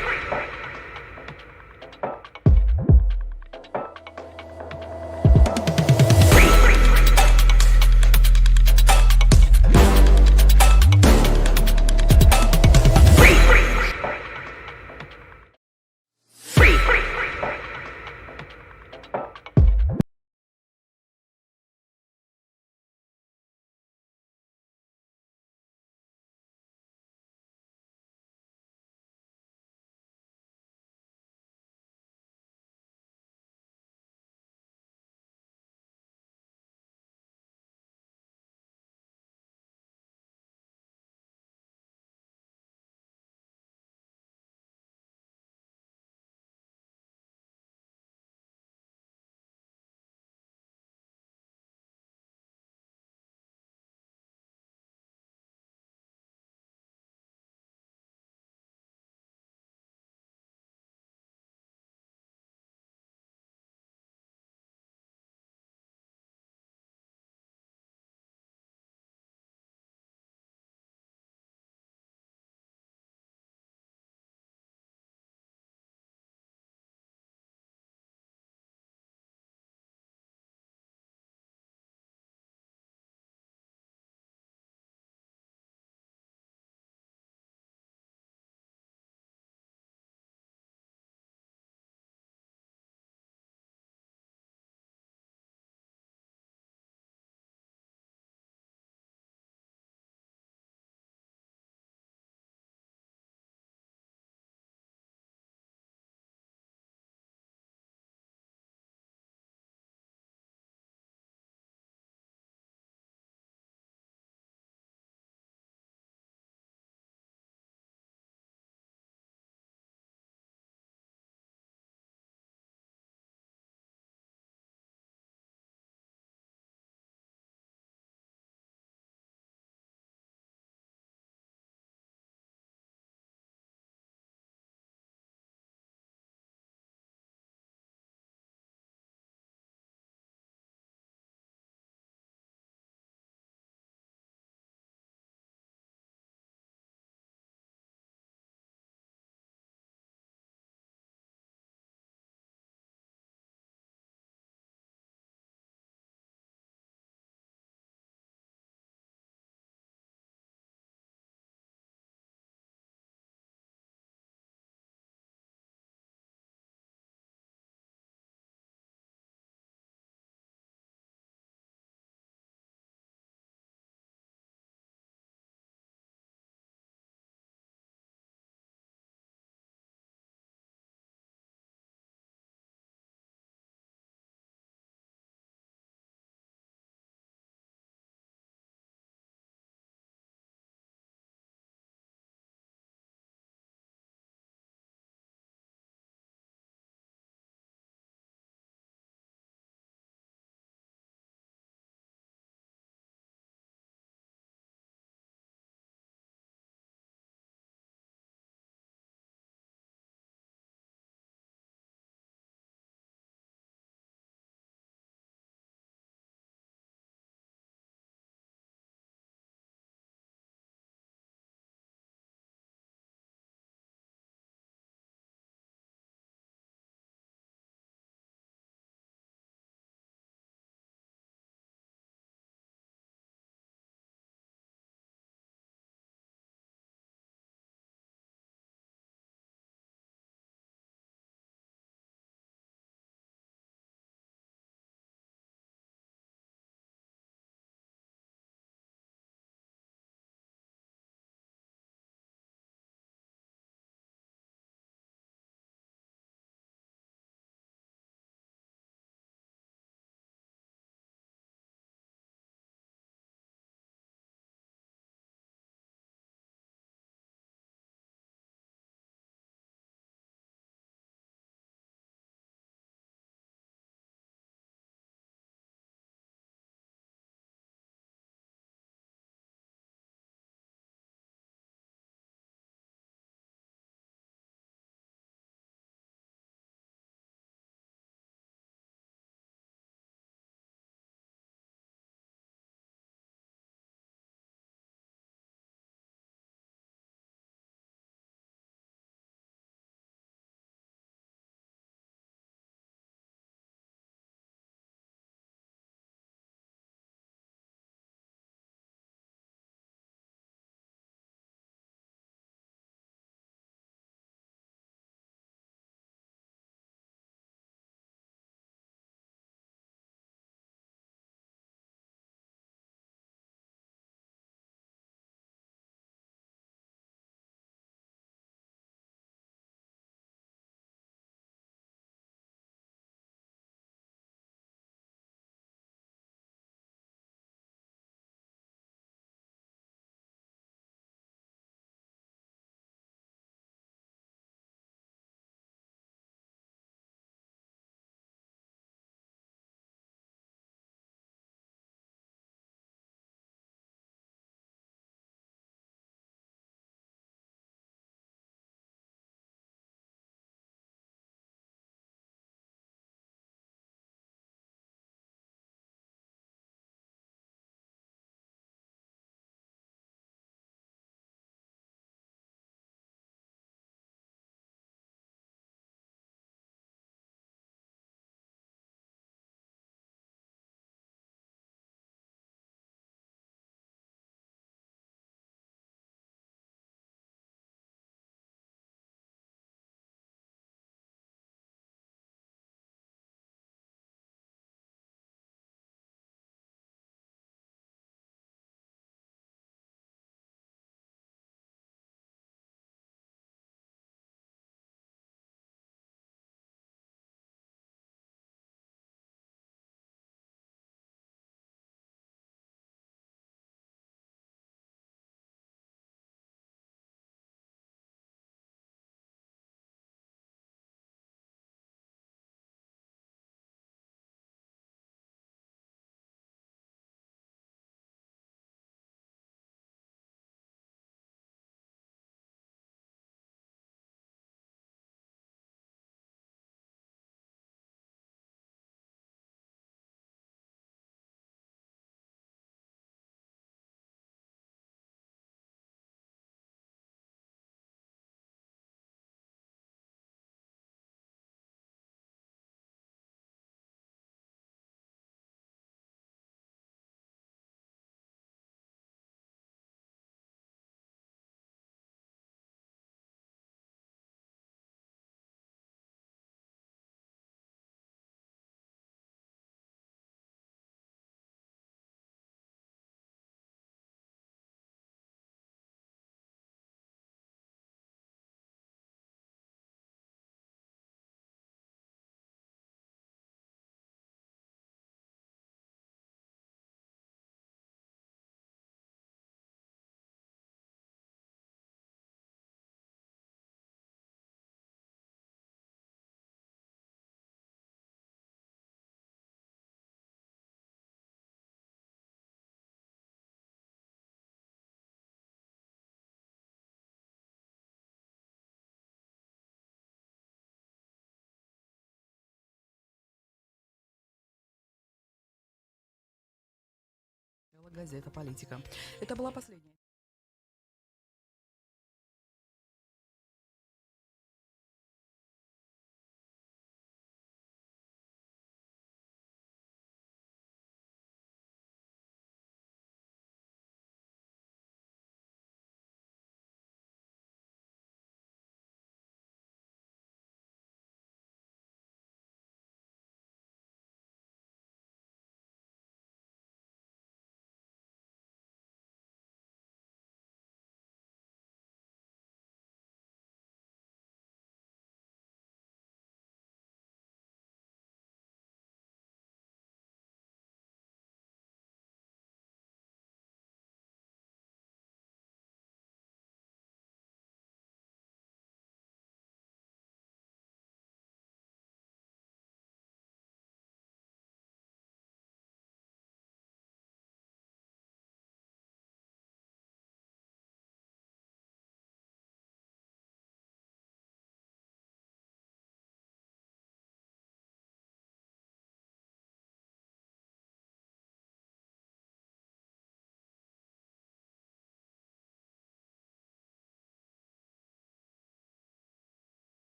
Газета «Политика». Это была последняя.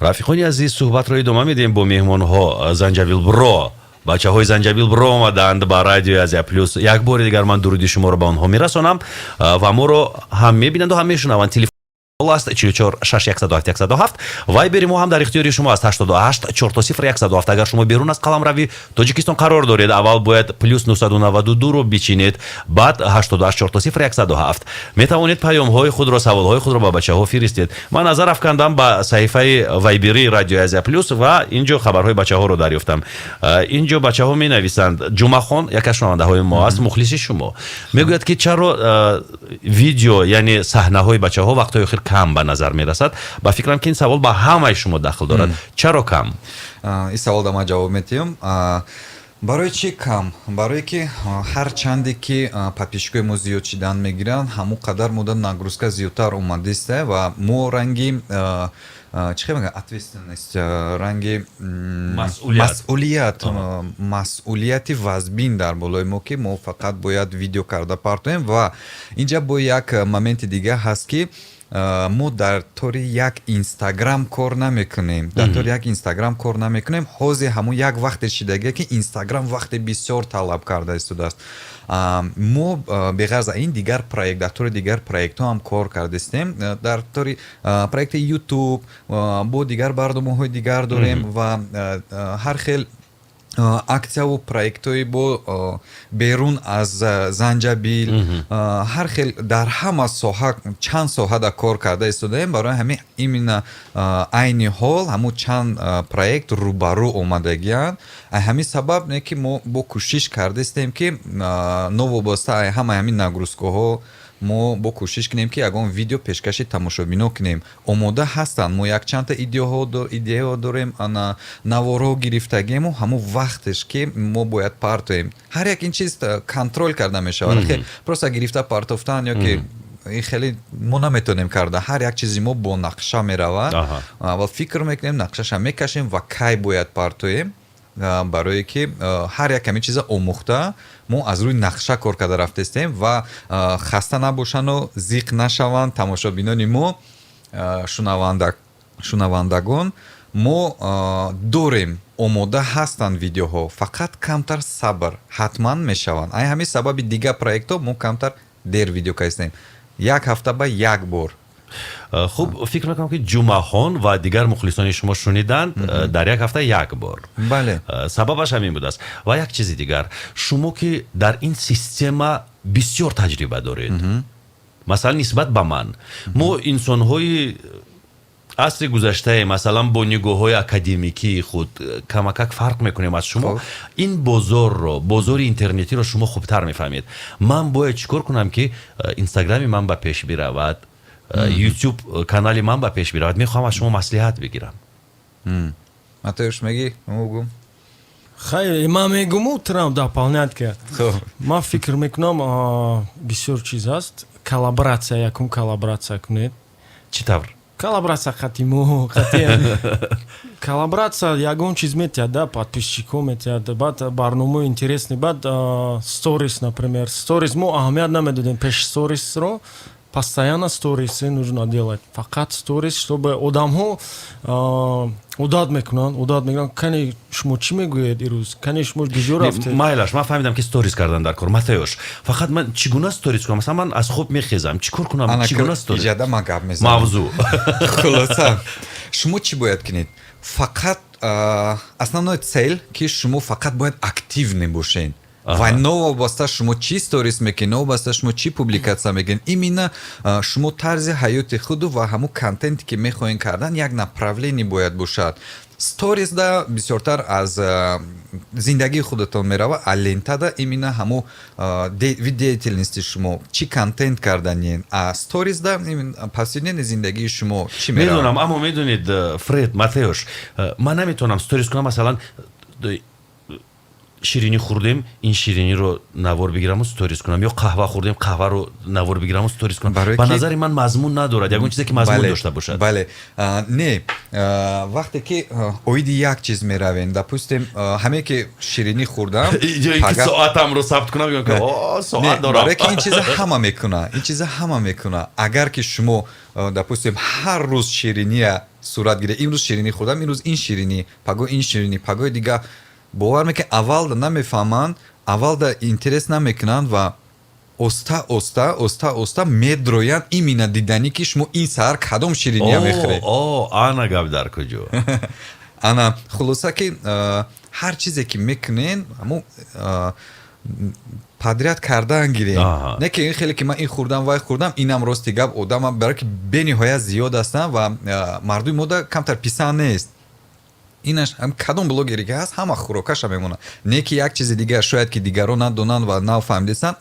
Рафиқони азиз, суҳбатро идома медиҳем бо меҳмонҳо. Занҷабил Бро, бачаҳои Занҷабил Бро омаданд ба Радиои Азия Плюс. Як бори дигар ман дуруди шуморо ба онҳо мерасонам ва моро ҳам мебинанду, ҳам мешунаванд. Телефон аст 44 6 107 107. Вайбери мо ҳам дар ихтиёри шумо аст, 88 4 0 107. Агар шумо берун аз қаламрави Тоҷикистон қарор доред, аввал бояд плюс 992-ро бичинед, баъд 88 4 0 107. Метавонед паёмҳои худро, саволҳои худро ба бачаҳо фиристед. Ман назар афкандам ба саҳифаи вайберии Радиои Азия Плюс ва ин ҷо хабарҳои бачаҳоро дарёфтам. Ин ҷо бачаҳо менависанд. Ҷумъахон, яке аз шунавандаҳои мо аст, мухлиси шумо, мегӯяд, ки чаро видео, яъне саҳнаҳои бачаҳо, вақтҳои охир кам ба назар мерасад. Ба фикрам, ки ин савол ба ҳамаи шумо дахл дорад. Чаро кам? Ин саволда ман ҷавоб медиҳам. Барои чӣ кам? Барое ки ҳар чанде ки подписчикои мо зиёд шидан мегиранд, ҳамон қадар мода нагрузка зиёдтар омадиста ва мо ранги чӣ хел мегӯям, ответственность, ранги масъулият, масъулияти вазбин дар болои мо, ки мо фақат бояд видео карда партоем. Ва инҷа бо як моменти дига ҳаст, ки мо дар тори як Инстаграм кор намекунем, дар тори як Инстаграм кор намекунем. Ҳозир ҳамон як вақте шидагия, ки Инстаграм вақте бисёр талаб карда истодааст. Мо беғарз ин дигар проект, дар тори дигар проектҳо ҳам кор кардастем, дар тори проекти Ютуб, бо дигар барномаҳои дигар дорем ва ҳар хел аксияву проектҳои бо берун аз Занҷабил, ҳар хел дар ҳама соҳа, чанд соҳада кор карда истодаем. Барои ҳамин именно айни ҳол ҳамун чанд проект рӯбарӯ омадагианд. Ҳамин сабаб не, ки мо бо кӯшиш кардаистем, ки новобаста ҳамаи ҳамин нагрузкаҳо мо бо кӯшиш кунем, ки ягон видео пешкаши тамошобино кунем. Омода ҳастанд, мо якчандта идеяҳо дорем, ана наворҳо гирифтагиему, ҳамун вақтеш ки мо бояд партоем. Ҳар як ин чиз контроль карда мешавад. Просто гирифта партофтан ё ки ин хеле мо наметонем карда. Ҳар як чизи мо бо нақша меравад. Аввал фикр мекунем, нақшаша мекашем ва кай бояд партоем, барое ки ҳар як ҳамин чиза омӯхта, мо аз рӯи нақша кор карда рафтестем ва хаста набошану зиқ нашаванд тамошобинони мо, шунавандагон. Мо дорем, омода ҳастанд видеоҳо, фақат камтар сабр, ҳатман мешаванд. Ай ҳамин сабаби дигар проектҳо мо камтар дер видео кастем, як ҳафта ба як бор. Хуб, фикр мекунам, ки Ҷумъахон ва дигар мухлисони шумо шуниданд: дар як ҳафта як бор. Бале. Сабабаш ҳамин будааст. Ва як чизи дигар, шумо ки дар ин система бисёр таҷриба доред, масалан, нисбат ба ман, мо инсонҳои асри гузаштае, масалан, бо нигоҳҳои академикии худ камакак фарқ мекунем аз шумо. Ин бозорро, бозори интернетиро шумо хубтар мефаҳмед. Ман бояд чӣ кор кунам, ки Инстаграми ман ба пеш биравад, Ютуб канали ман ба пеш биравад? Мехоҳам аз шумо маслиҳат бигирам. Матеуш, мегӣ, мегум? Хай, ман мегуму, трам дополнять кард. Ман фикр мекунам, бисёр чиз ҳаст. Коллаборатсия, якум коллаборатсия кунед. Чӣ тавр? Коллаборатсия қати мо, қати коллаборатсия ягон чиз метиҳад да, подписчикҳо метиҳад, баъд барномаи интересный, баъд сторис, например, сторис мо аҳамият намедодем пеш сторисро. Постоянно сторисы нужно делать, фақат сторис, чтобы одамҳо одат мекунанд, одат мекунанд. Кани шумо чӣ мегӯед ирӯз, кани шумо куҷо рафтед? Майлаш, ман фаҳмидам, ки сторис кардан дар кор. Матеош, фақат ман чӣ гуна сторис кунам? Масалан, ман аз хоб мехезам, чӣ кор кунам, чӣ гуна сторис? Иҷада ман гап мезанам. Мавзӯъ. Хулоса, шумо чӣ бояд кунед? Фақат основной цель, ки шумо фақат бояд активный бошед ва новобаста шумо чӣ сторис мекунед, новобаста шумо чӣ публикатсия мекунед, именно шумо тарзи ҳаёти худу ва ҳамун контенте, ки мехоҳед кардан, як направление бояд бошад. Сторисда бисёртар аз зиндагии худатон мерава, а лентада именно ҳамун вид деятельности шумо, чӣ контент карданien, а сторисда повседневный зиндагии шумо чӣ мерава. Медонам, аммо медонед, Фред, Матеош, ман наметавонам сторис кунам, масалан. Ширинӣ хӯрдем, ин шириниро навор бигираму сторис кунам, ё қаҳва хӯрдем, қаҳваро навор бигираму сторис кунам, ба назари ман мазмун надорад. Ягон чизе ки мазмун дошта бошад. Бале, не, вақте ки оиди як чиз меравем, допустим, ҳаме ки ширинӣ хӯрдам, соатамро сабт кунам, соат дорам. Барое ки ин чиза ҳама мекуна, ин чиза ҳама мекуна. Агар ки шумо, допустим, ҳар рӯз шириния сурат гиред, имрӯз ширинӣ хӯрдам, имрӯз ин ширинӣ, пагоҳ ин ширинӣ, пагоҳи дигар, бовар мекунед, аввалда намефаҳманд, аввалда интерес намекунанд ва оста оста, оста оста медроянд, именно диданӣ, ки шумо ин саҳар кадом шириния мехӯред. Ана гап дар куҷо. Ана, хулоса, ки ҳар чизе ки мекунен, ҳамо подряд кардан гирем, не ки ин хеле ки ман ин хӯрдам, вай хӯрдам. Инам рости гап, одама барое ки бениҳоят зиёд ҳастанд ва мардуми мода камтар писанд нест. Инаш кадом блогере ки ҳаст, ҳама хӯрокаша мемонад. Не ки як чизи дигар, шояд ки дигарон надонанд ва нав фаҳмидесанд: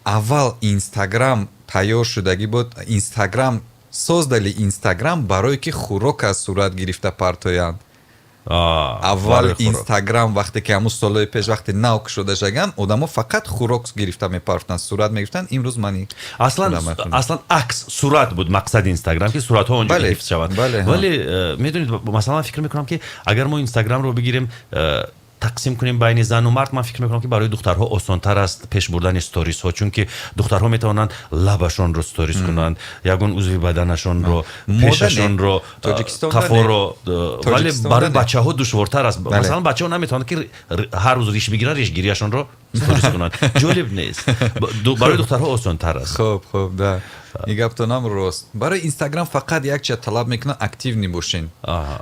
аввал Инстаграм тайёр шудагӣ буд. Инстаграм создали, Инстаграм барое ки хӯрока сурат гирифта партоянд. Аввал Инстаграм, вақте ки ҳамун солҳои пеш, вақте нав кушода шаган, одамо фақат хӯрок гирифта мепартофтанд, сурат мегирифтанд. Имрӯз ман Аслан акс, сурат буд мақсади Инстаграм, ки суратҳо онҷо ҳифз шаванд. Вале медонед, масалан, фикр мекунам, ки агар мо Инстаграмро бигирем, тақсим кунем байни зану мард, ман фикр мекунам, ки барои духтарҳо осонтар аст пеш бурдани сторисҳо, чунки духтарҳо метавонанд лабашонро сторис кунанд, ягон узви баданашонро, пешашонро, қафоро, вале барои бачаҳо душвортар аст. Масалан, бачаҳо наметавонанд, ки ҳар рӯз риш бигиранд, ришгирияшонро сторис кунанд. Ҷолиб нест, барои духтарҳо осонтар аст. Хуб, да, ин гаптонам рост. Барои Инстаграм фақат як чиз талаб мекунад: активный бошен.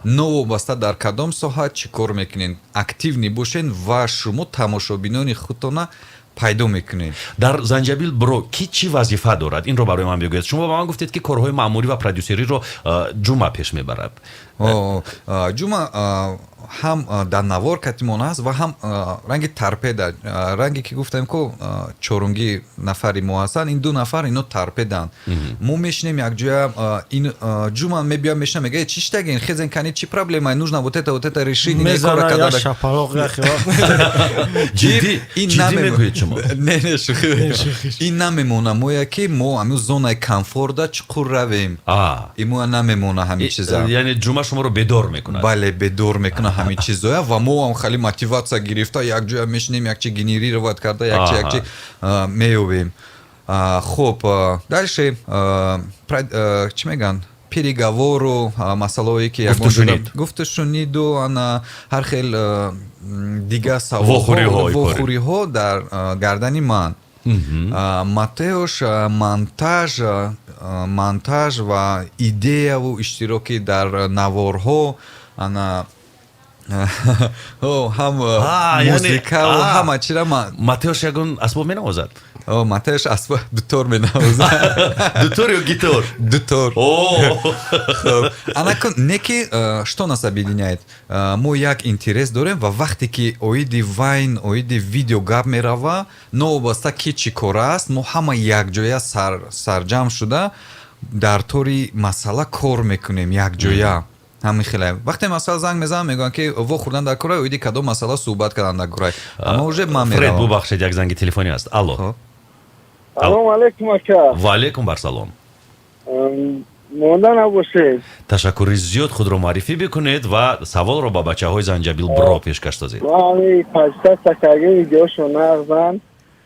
Новобаста дар кадом соҳа чӣ кор мекунед, активный бошен ва шумо тамошобинони худтона пайдо мекунед. Дар Занҷабил Бро ки чӣ вазифа дорад, инро барои ман бигӯед. Шумо ба ман гуфтед, ки корҳои маъмурӣ ва продюсериро Ҷума пеш мебарад. Ҷума ҳам дар навор катимон аст ва ҳам ранги торпеда, ранге ки гуфтем, ку чорунги нафари мо ҳастанд, ин ду нафар, ино торпеданд. Мо мешинем якҷоя, ин Ҷума мебиёд, мешина, мега: «Чӣ штагин, хезен, кани, чӣ проблема, нужно вот это, вот это решить». Ҷиддӣ мегӯед шумо? Не, шӯхӣ. Ин намемона моя, ки мо ҳамин зонаи комфорта чуқур равем, имо намемона ҳамин чиза. Яъне Ҷума шуморо бедор мекунад. Бале, бедор мекунад ҳамин чизоя, ва мо ҳам хеле мотиватсия гирифта, якҷоя мешинем, якчи генерировать карда, якчи меёбем. Хуб, дальше чӣ мегӯянд, переговору, масъалаое ки гуфтушуниду, ана, ҳар хел дигар саволҳо, вохӯриҳо дар гардани ман. Матеош монтаж ва идеяву иштироки дар наворҳо, ана, ҳам музикаву ҳама чира. Матеош ягон асбоб менавозад? Матеош асбоб, дутор менавозад. Дутор ё гитор? Дутор. Анакун, не ки что нас объединяет: мо як интерес дорем ва вақте ки оиди вайн, оиди видео гап мерава, новобаста ки чӣ кора аст, мо ҳама якҷоя сарҷамъ шуда дар тори масъала кор мекунем якҷоя. Ҳамин хеле вақте масъала занг мезанам, мегӯям, ки во хӯрдан дар курай, оиди кадом масъала суҳбат кардан дар курай, аммо уже ман меравам. Бубахшед, як занги телефонӣ аст. Алло. Салом алейкум, ака. Ва алейкум барсалом. Монда набошед. Ташаккури зиёд. Худро муаррифӣ бикунед ва саволро ба бачаҳои Занҷабил Бро пешкаш созед. Ами паштаста карги видеошо нағзан.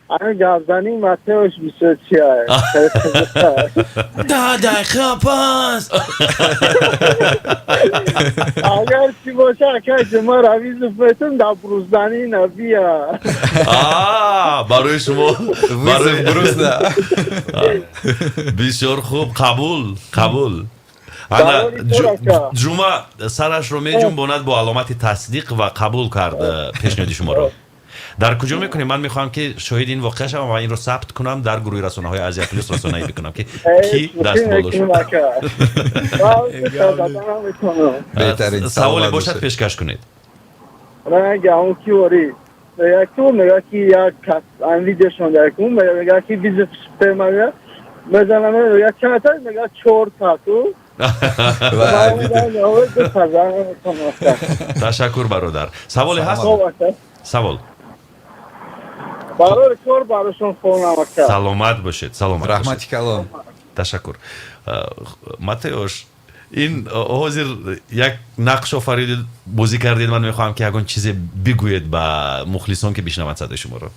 Ами гапзани Матеош бисёр чия. 10 дақиқа пас. Агар чӣ боша, ака, ҷума равизу фетум да бруздани набия. Барои шумо. Вызов брузда. Бисёр хуб, қабул, қабул. Ана Ҷума сарашро меҷунбонад бо аломати тасдиқ ва қабул кард пешниҳоди шуморо. Дар куҷо мекунем? Ман мехоҳам, ки шоҳиди ин воқеа шавам ва инро сабт кунам, дар гурӯҳи расонаҳои Азия Плюс расонаӣ бикунам, ки кӣ даст боло шуд. Саволе бошад, пешкаш кунед. Мега ки як кас видеошон якум мега ки виза мезанам, мега чанд та, мега чор та ту. Ташаккур, бародар. Саволе ҳаст, савол? Барои кор барошон хонам ака. Саломат бошед, саломат бошед. Раҳмати калон. Ташаккур. Матеош, ин ҳозир як нақш офаридед, бозӣ кардед. Ман мехоҳам, ки ягон чизе бигӯед ба мухлисон, ки бишнаванд садои шуморо.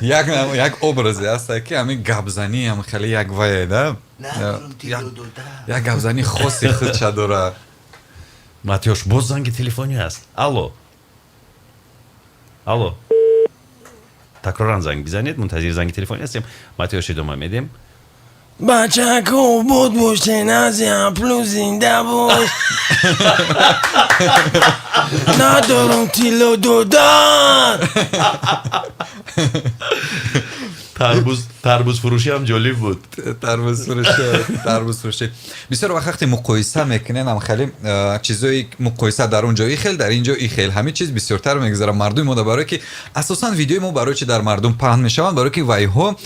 Як образе аст, ки ҳамин гапзанӣ ҳам хеле як вае да, як гапзании хоси худша дорад. Матеош, боз занги телефонӣ аст. Алло, алло, такроран занг бизанед, мунтазири занги телефонӣ ҳастем. Матеош, идома медем. Бачако, обод бошен, Азия Плюс зинда бош. Надорум тилло додан. Тарбуз, тарбузфурӯшӣ ҳам ҷолиб буд. Тарбузфурӯшӣ, тарбузфурӯшӣ. Бисёр вақт вақте муқоиса мекунен, ам хеле чизои муқоиса дар он ҷо и хел, дар ин ҷо и хел, ҳамин чиз бисёртар мегузарад мардуми мо, барое ки асосан видеои мо барои чи дар мардум паҳн мешаванд? Барое ки вайҳо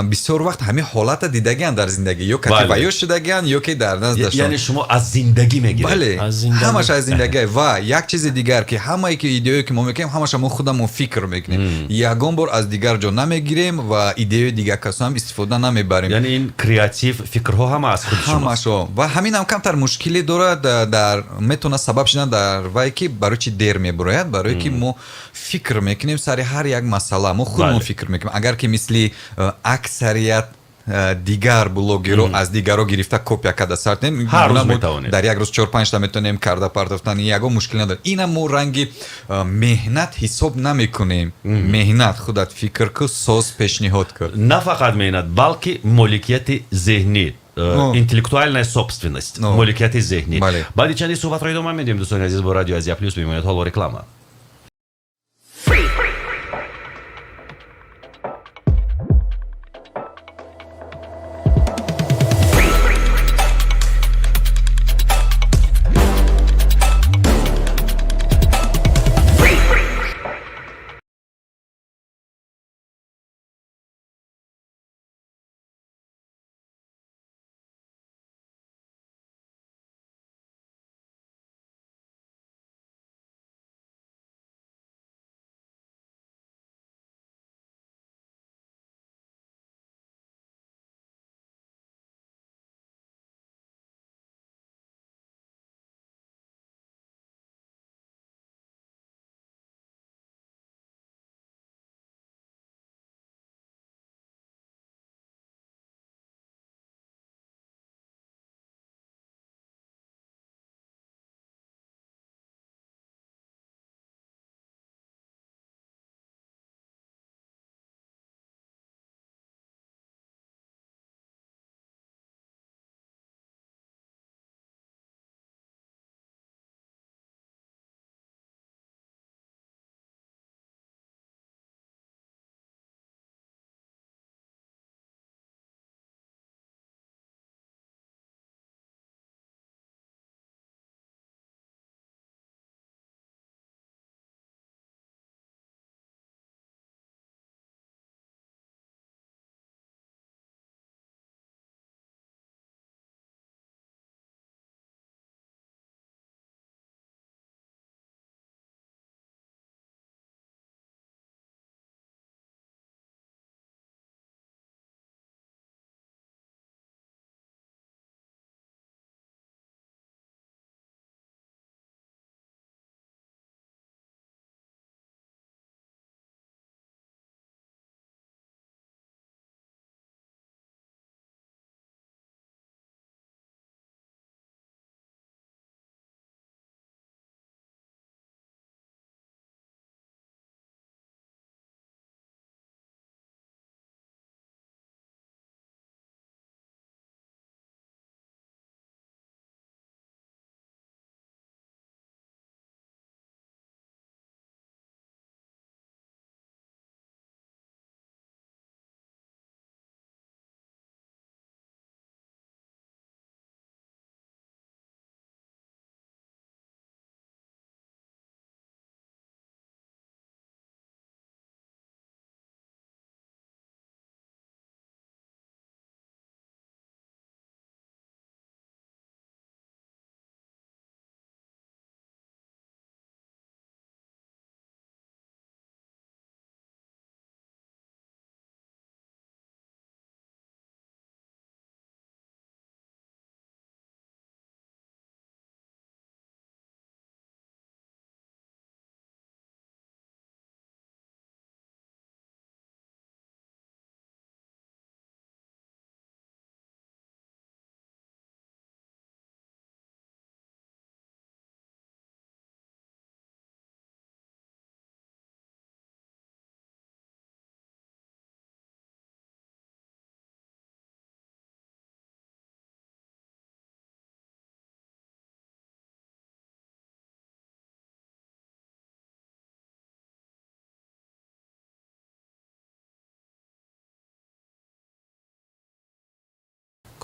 бисёр вақт ҳамин ҳолата дидагианд дар зиндагӣ, ё кати вайё шудагианд, ё ки дар наздашон. Яъне шумо аз зиндагӣ мегиред? Бале, ҳамаш аз зиндагӣ. Ва як чизи дигар, ки ҳамае ки идеое ки мо мекунем, ҳамаша мо худамон фикр мекунем, ягон бор аз дигар ҷо намегирем ва идеяи дигар касо ҳам истифода намебарем. Яъне ин креатив фикрҳо ҳама аз худи шумост? Ҳамашо. Ва ҳамин ҳам камтар мушкиле дорад, дар метавонад сабаб шудан дар вай, ки барои чи дер мебурояд, барое ки мо фикр мекунем сари ҳар як масъала, мо худмон фикр мекунем. Агар ки мисли аксарият дигар блогерро аз дигарро гирифта, копия карда сар кунем, ҳар рӯз метавонед. Дар як рӯз чор панҷта метавонем карда партофтан, ягон мушкил надорад. Ина мо ранги меҳнат ҳисоб намекунем. Меҳнат худат фикр ку, соз, пешниҳод кун. На фақат меҳнат, балки моликияти зеҳнӣ, интеллектуальная собственность, моликияти зеҳнӣ. Баъди чанди суҳбатро идома медиҳем. Дӯстони азиз, бо Радио Азия Плюс мемонед. Ҳоло реклама.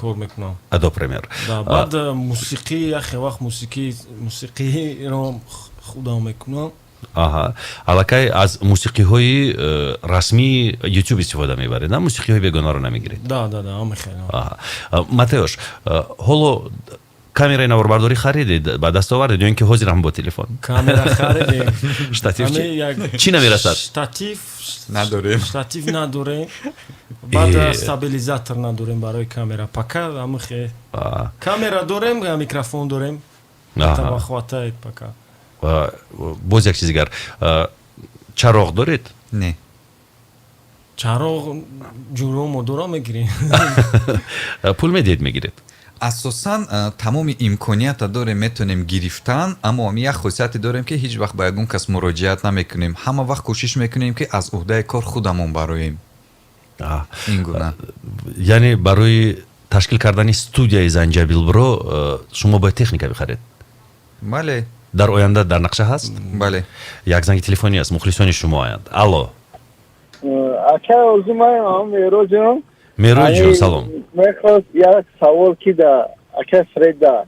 кор мекунам. Adobe Premiere. Да, баъд мусиқӣ, яхе вақт мусиқиро худам мекунам. Аҳа, аллакай аз мусиқиҳои расмии YouTube истифода мебаред, на, мусиқиҳои бегонаро намегиред? Да, ҳама хел. Матеош, ҳоло камераи наворбардорӣ харидед, ба даст овардед ё ин ки ҳозир ҳам бо телефон? Камера харидем. Штатив Ҳамин чи? Як Чӣ намерасад? Штатив Надорем. Штатив надорем, баъд стабилизатор надорем барои камера пока, ҳамихе. Камера дорем, микрофон дорем, этого хватает пока. Боз як чиз дигар, чароғ доред? Не. Чароғ ҷуромо дора, мегирем. Пул медиҳед, мегиред? Асосан тамоми имконията дорем, метонем гирифтан, аммо як хусусияте дорем, ки ҳеҷ вақт ба ягон кас муроҷиат намекунем. Ҳама вақт кӯшиш мекунем, ки аз уҳдаи кор худамон бароем. Ин гуна. Яъне барои ташкил кардани студияи Занҷабилбро шумо бояд техника бихаред? Бале. Дар оянда дар нақша ҳаст? Бале. Як занги телефонӣ аст, мухлисони шумо оянд. Алло. Ака, орзу маем, Мероҷон. Мероҷон, салом. Мехост як савол, ки да ака Фреда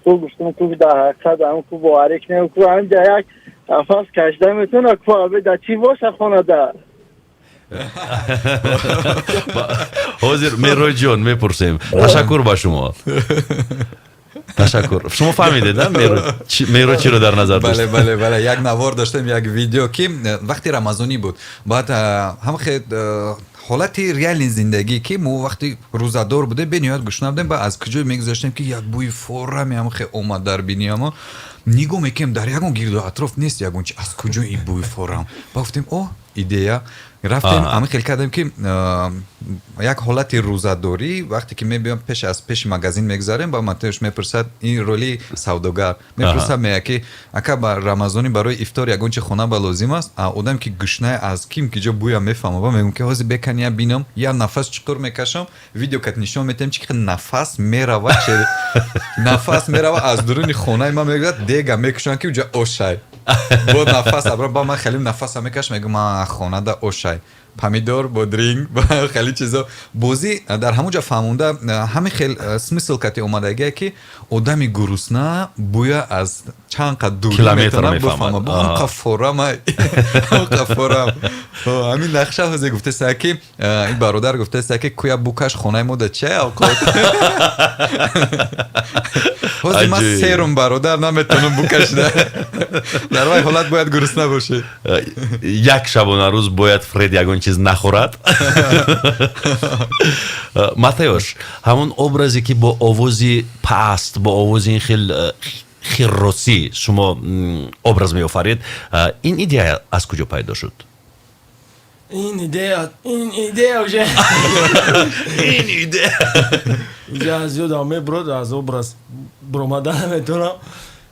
ку гуфтам, ку да ҳақиқат ам ку боварӣ кунем, ку ҳамҷа як нафас кашида метавона, ку абе да чӣ боша хонада? Ҳозир, Мероҷон, мепурсем. Ташаккур ба шумо, ташаккур. Шумо фаҳмидед, Меро чиро дар назар дошт? Бале, як навор доштем, як видео, ки вақти рамазонӣ буд. Баъд ҳамахе ҳолати реальный зиндагӣ, ки мо вақти рӯзадор будем, бениҳоят гушна будем. Ба аз куҷое мегузаштем, ки як бӯи форами ҳамахе омад дар биниамо. Нигоҳ мекунем, дар ягон гирду атроф нест ягон чи. Аз куҷо ин бӯи форам? Ба гуфтем: «О, идея!» Рафтем, ҳамин хел кардем, ки як ҳолати рӯзадорӣ, вақте ки мебиём, пеш аз пеши магазин мегузарем, ба Матеош мепурсад, ин роли савдогар мепурсад, меяд, ки ака, ба рамазонӣ барои ифтор ягон чи хона ба лозим аст? Одам ки гушнае, аз ким ки ҷо бӯям мефаҳмам. Ба мегӯм, ки ҳозир бекан, я бинам, я нафас чуқур мекашам, видео кат нишон метиҳем, чи нафас мерава, нафас мерава аз дуруни хонаи ман, мегӯяд, дега мекушам, ки уҷа ошай бо нафас абра. Ба ман хеле нафаса мекашам, мегӯм: «Ман хонада ошай, помидор, бодринг, хеле чизо». Бозӣ дар ҳамон ҷо фаҳмонда, ҳамин хел смысл кати омадагие, ки одами гурусна бӯя аз чанд қад дурӣ метавонад бифаҳмад. Ҳамқа форама, ҳамқа форам. Ҳамин нақша ҳозе гуфтеса, ки ин бародар гуфтеса, ки куя букаш, хонаи мо да чай авқот. Ҳозир ман серум, бародар, наметавонам букашида. Дар вай ҳолат бояд гурусна бошӣ. Як шабонарӯз бояд Фред ягон чиз нахӯрад. Матеош, ҳамон образе, ки бо овози паст, бо овози ин хел хирросӣ шумо образ меофаред, ин идея аз куҷо пайдо шуд? Ин идея уже Ин идея уже аз ёдам мебурад, аз образ буромада наметавонам.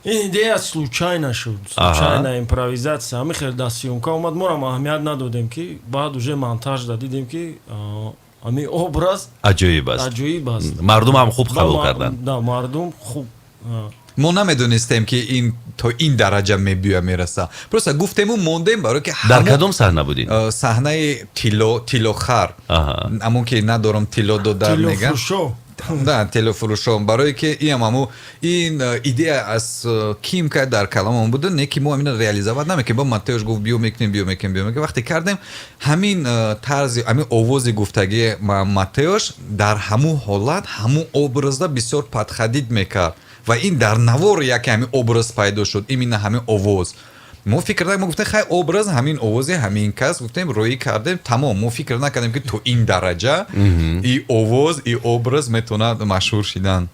Ин идея случайно шуд, случайно, импровизатсия. Ҳамин хел дар съёмка омад, морам аҳамият надодем, ки баъд уже монтаж да дидем, ки ҳамин образ аҷоиб аст. Аҷоиб аст. Мардум ҳам хуб қабул карданд. Да, мардум хуб. Мо намедонистем, ки ин то ин дараҷа мебиёя, мераса. Просто гуфтему мондем, барое ки Дар кадом саҳна будин? Саҳнаи тилло, тиллохар, ҳамон ки «надорам тилло дода» меган. Да, тиллофурӯшо. Барое ки иам ҳаму ин идея аз ким ка дар каламон буда, не ки мо ҳамина реализовать намекунем. Ба Матеош гуфт: «Биё, мекунем, биё, мекунем, биё, мекунем». Вақте кардем, ҳамин тарзи, ҳамин овози гуфтагии Матеош дар ҳамун ҳолат, ҳамун образда бисёр подходить мекард ва ин дар навор яке ҳамин образ пайдо шуд, именно ҳамин овоз. Мо фикр мо гуфтем: «Хай, образ ҳамин, овози ҳамин кас», гуфтем, роӣ кардем, тамом. Мо фикр накардем, ки то ин дараҷа и овоз, и образ метавонад машҳур шидан.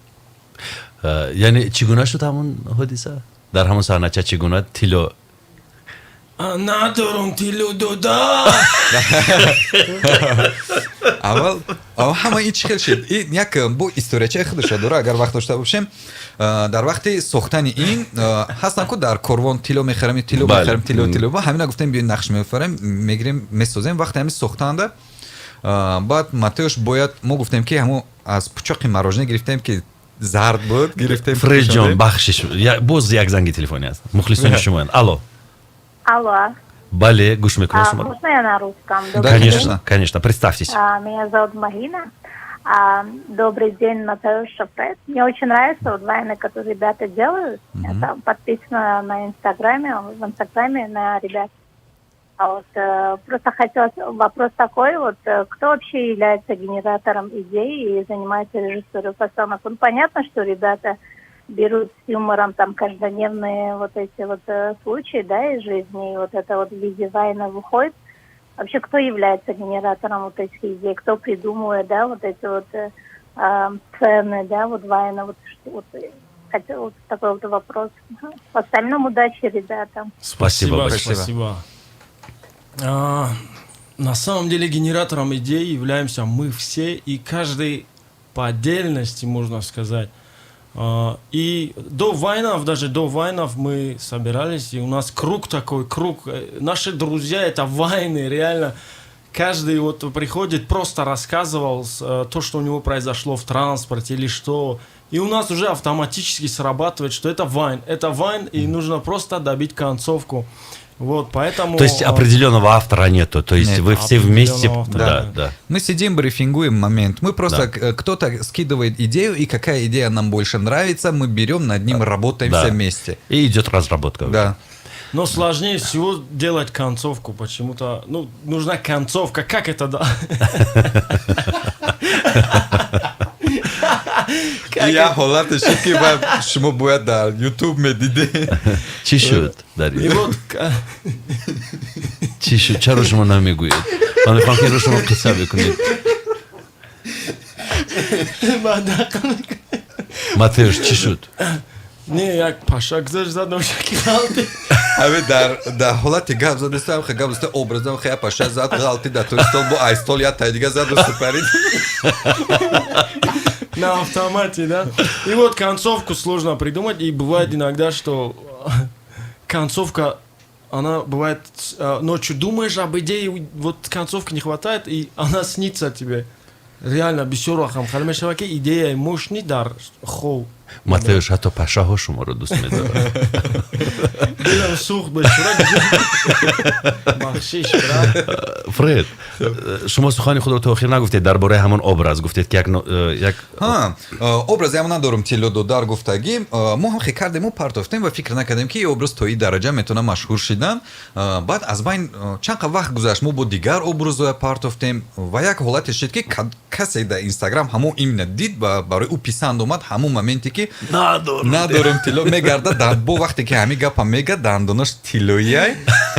Яъне чӣ гуна шуд ҳамон ҳодиса дар ҳамон саҳнача? Чӣ гуна тилло? Надорум тилло дода. Аввал ҳама ин чӣ хел шуд? Ин як бо историячаи худашо дора, агар вақт дошта бошем. Дар вақти сохтани ин ҳастанд ку, дар корвон тилло мехарем, тилло мехарем, тилло, тилло. Ҳамина гуфтем: «Биёин, нақш меофарем, мегирем, месозем». Вақти ҳамин сохтанда, баъд Матеош бояд, мо гуфтем, ки ҳамо аз пучоқи мороженое гирифтем, ки зард буд, гирифтем. Фреҷон, бахшиш, боз як занги телефонӣ аст, мухлисони шумоянд. Алло. Алло. Бале, гӯш мекунам шумо. Можно я на русском? Да, конечно, конечно. Представьтесь. Меня зовут Марина. Добрый день, Матеуш, Фред. Мне очень нравятся вот вайны, которые ребята делают. Я там подписана на Инстаграме, в Инстаграме на ребят. А вот просто хотелось вопрос такой, вот кто вообще является генератором идей и занимается режиссурой постановок? Ну, понятно, что ребята берут с юмором там каждодневные вот эти вот случаи, да, из жизни, и вот это вот в виде вайна выходит. Вообще, кто является генератором вот этих идей, кто придумывает, да, вот эти вот сцены, да, вот вайна, вот, вот хотел вот такой вот вопрос. В остальном удачи ребятам. Спасибо большое. Спасибо. На самом деле генератором идей являемся мы все, и каждый по отдельности, можно сказать. И до вайнов, даже до вайнов мы собирались, и у нас круг такой, круг. Наши друзья — это вайны, реально. Каждый вот приходит, просто рассказывал то, что у него произошло в транспорте или что. И у нас уже автоматически срабатывает, что это вайн, и нужно просто добить концовку. Вот, поэтому. То есть определенного автора нету, то есть Нет, вы все вместе. Определенного автора Да, нет. да. Мы сидим, брифингуем момент. Мы просто кто-то скидывает идею, и какая идея нам больше нравится, мы берем, над ним работаем все вместе. И идет разработка. Да. Но сложнее всего делать концовку почему-то. Ну, нужна концовка. Как это, да? Как Я ҳолате шуд, ки ба шумо бояд дар Ютуб медидед. Чӣ шуд, И Дарья? вот Чӣ шуд? Чаро шумо намегӯед? Ман мехоҳам, ки инро шумо қисса бикунед. Матеуш, чӣ шуд? Не, як паша гузашт, зад ошаки ғалти. Ҳами дар ҳолати гап задастам, хе гап заста образам, хе паша зад, ғалти дар тори стол, бо ай стол я тай дига зад супарид. На автомате, да? И вот концовку сложно придумать, и бывает иногда, что концовка, она бывает, ночью думаешь об идее, вот концовки не хватает, и она снится тебе. Реально, бисёр вақт хали мешава, ки идеяи мощный дар хоб. Матеуш, ҳатто пашаҳо шуморо дӯст медоранд. Дилам сӯхт бешура. Бахшиш, брат. Фред, шумо сухани худро то охир нагуфтед дар бораи ҳамон образ. Гуфтед, ки як як Ҳа, образе ҳам надорум, тилло додар гуфтагӣ. Мо ҳам хе кардему, партофтем ва фикр накардем, ки ин образ то ин дараҷа метавона машҳур шидан. Баъд аз байн чанд қа вақт гузашт, мо бо дигар образҳоя партофтем ва як ҳолате шид, ки касе дар Инстаграм ҳамон именно дид ва барои ӯ писанд омад ҳамон моменте, ки надорум. Надорум тилло мегарда дар бо вақте ки ҳамин гапа мега, дандонаш тиллоияй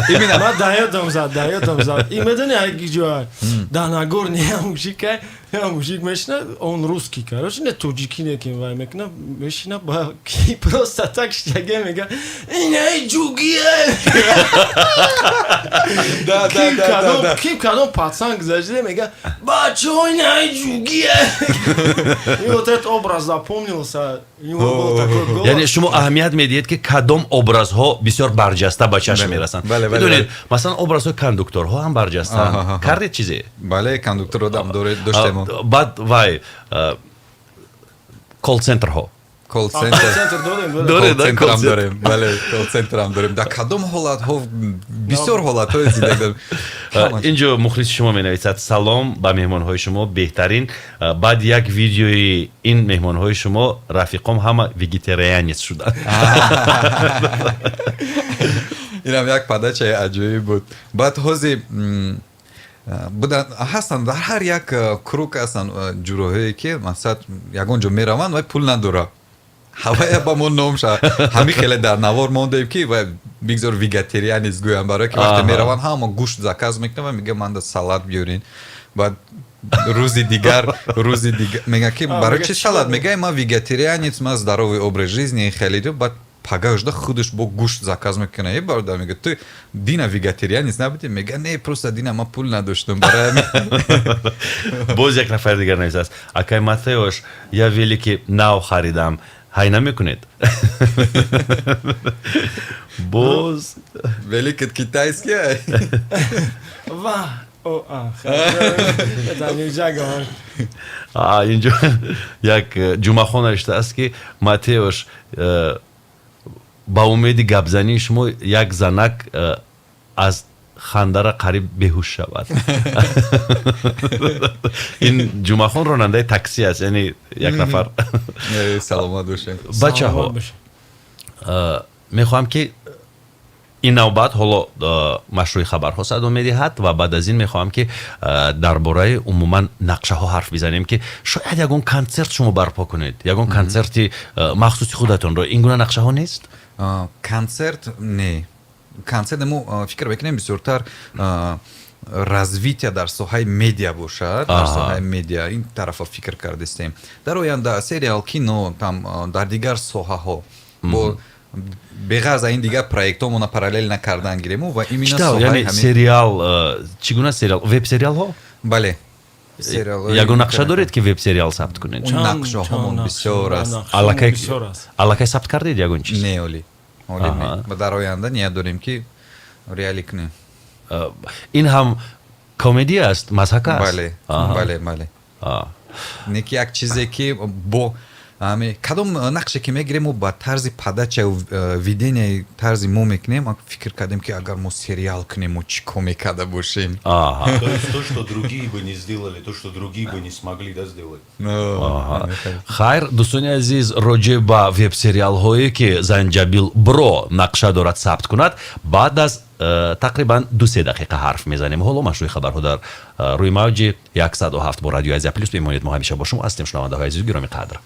именно. Ман даёдам зад, даёдам зад. И медони, як ҷо дар Нагорни як мужик, як мужик мешина, он русский, короче, не тоҷикӣ, не ки вай мекуна, мешина ба ки просто так штаге мега: «Инай ҷугия». Да, да, да, да, да. Ким кадом пацан гузашта мега: «Бачо, инай ҷугия». И вот этот образ запомнился, у него был такой голос. Яъне шумо аҳамият медиҳед, ки кадом образҳо бисёр барҷаста ба чашм мерасанд? Бале, бале. Медонед, масалан, образҳои кондукторҳо ҳам барҷастаанд. Кардед чизе? Бале, кондукторро дам доштем. Баъд вай колл-центрҳо. Колл-центр. Центр дорем, дорем. Доред, да, Колл-центрам колл-центр. дорем, бале, колл-центрам дорем. Дар кадом ҳолатҳо, бисёр ҳолатҳои зиндагӣ дорем. Ҳамаш. Инҷо мухлиси шумо менависад: «Салом ба меҳмонҳои шумо, беҳтарин. Баъд як видеои ин меҳмонҳои шумо рафиқом ҳама вегетарианец шуданд». Инам як падачаи аҷоиб буд. Баъд ҳози будан, ҳастанд, дар ҳар як круг ҳастанд ҷуроҳое, ки масалан ягон ҷо мераванд вай пул надорад, ҳавая ба мо ном ша. Ҳамин хеле дар навор мондем, ки вай бигзор вегетарианец гӯям, барое ки вақте мераванд, ҳама гӯшт заказ мекунанд ва мега: «Манда салат биёрин». Баъд рӯзи дигар мега, ки барои мега, чи чӣ салат? кор? Мега: «Ман вегетарианец, ман здоровый образ жизни хеле». Баъд пага шуда худаш бо гӯшт заказ мекунад. «Е, бародар, — мега, — ту дина вегетарианец набудӣ?» Мега: «Не, просто дина ман пул надоштам барои ҳамин». Боз як нафари дигар нависааст: «Акай Матеош, я велики нав харидам, ҳай намекунед?» Боз Великат китайский. Ва, о, а, это нельзя говорить. Инҷо як ҷумъахон навиштааст, ки Матеош, ба умеди гапзании шумо як занак аз Хандара қариб беҳуш шавад. Ин Ҷумъахон ронандаи такси аст, яъне як нафар. Саломат бошед. Бачаҳо, мехоҳам ки ин навбат ҳоло машрӯи хабарҳо садо медиҳад ва баъд аз ин мехоҳам ки дар бораи умуман нақшаҳо ҳарф бизанем, ки шояд ягон консерт шумо барпо кунед, ягон консерти махсуси худатонро. Ин гуна нақшаҳо нест? Консерт не, консерт мо фикр мекунем бисёртар развитие дар соҳаи медиа бошад, дар соҳаи медиа ин тарафа фикр кардастем. Дар оянда сериал, кино, там дар дигар соҳаҳо бо беғарз ин дигар проектҳомона параллельно кардан гирему ва именно соҳаи сериал. Чӣ гуна сериал? Веб сериалҳо? Бале. Ягон нақша доред, ки веб сериал сабт кунед? Нақшаҳомон бисёр аст. Аллакай сабт кардед ягон чиз? Не, оли не. Дар оянда ният дорем, ки реалӣ кунем. Ин ҳам комедия аст, мазҳака аст? Бале, не ки як чизе ки бо кадом нақше ки мегирем, мо ба тарзи подача, видения, тарзи мо мекунем. Фикр кардем, ки агар мо сериал кунем, мо чӣ кор мекарда бошем. То есть то, что другие бы не сделали, то, что другие бы не смогли, да, сделать. Хайр, дӯстони азиз, роҷеъ ба веб-сериалҳое, ки Занҷабил Бро нақша дорад сабт кунад, баъд аз тақрибан 2-се дақиқа ҳарф мезанем. Ҳоло машрӯи хабарҳо дар рӯи мавҷи 107 бо Радиои Азия Плюс. Бимонед, мо ҳамеша бо шумо ҳастем, шунавандаҳои азизу гироми қадр.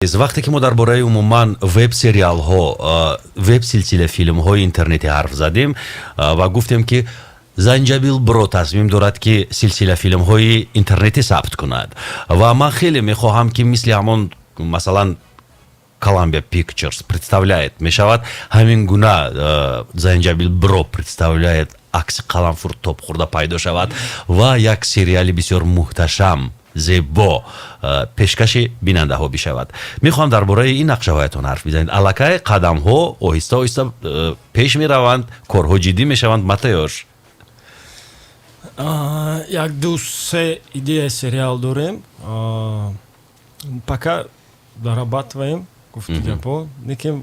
Вақте ки мо дар бораи умуман веб-сериалҳо, веб-силсила филмҳои интернетӣ ҳарф задем ва гуфтем, ки Занҷабил Бро тасмим дорад, ки силсила филмҳои интернетӣ сабт кунад, ва ман хеле мехоҳам, ки мисли ҳамон, масалан, Columbia Pictures представляет мешавад, ҳамин гуна Занҷабил Бро представляет акси қаламфур тоб хӯрда пайдо шавад ва як сериали бисёр муҳташам, зебо пешкаши бинандаҳо бишавад. Мехоҳам дар бораи ин нақшаҳоятон ҳарф бизанед. Аллакай қадамҳо оҳиста оҳиста пеш мераванд, корҳо ҷиддӣ мешаванд. Матеош. Як, ду, се идеяи сериал дорем, пока дорабатываем, гуфти гапо, лекин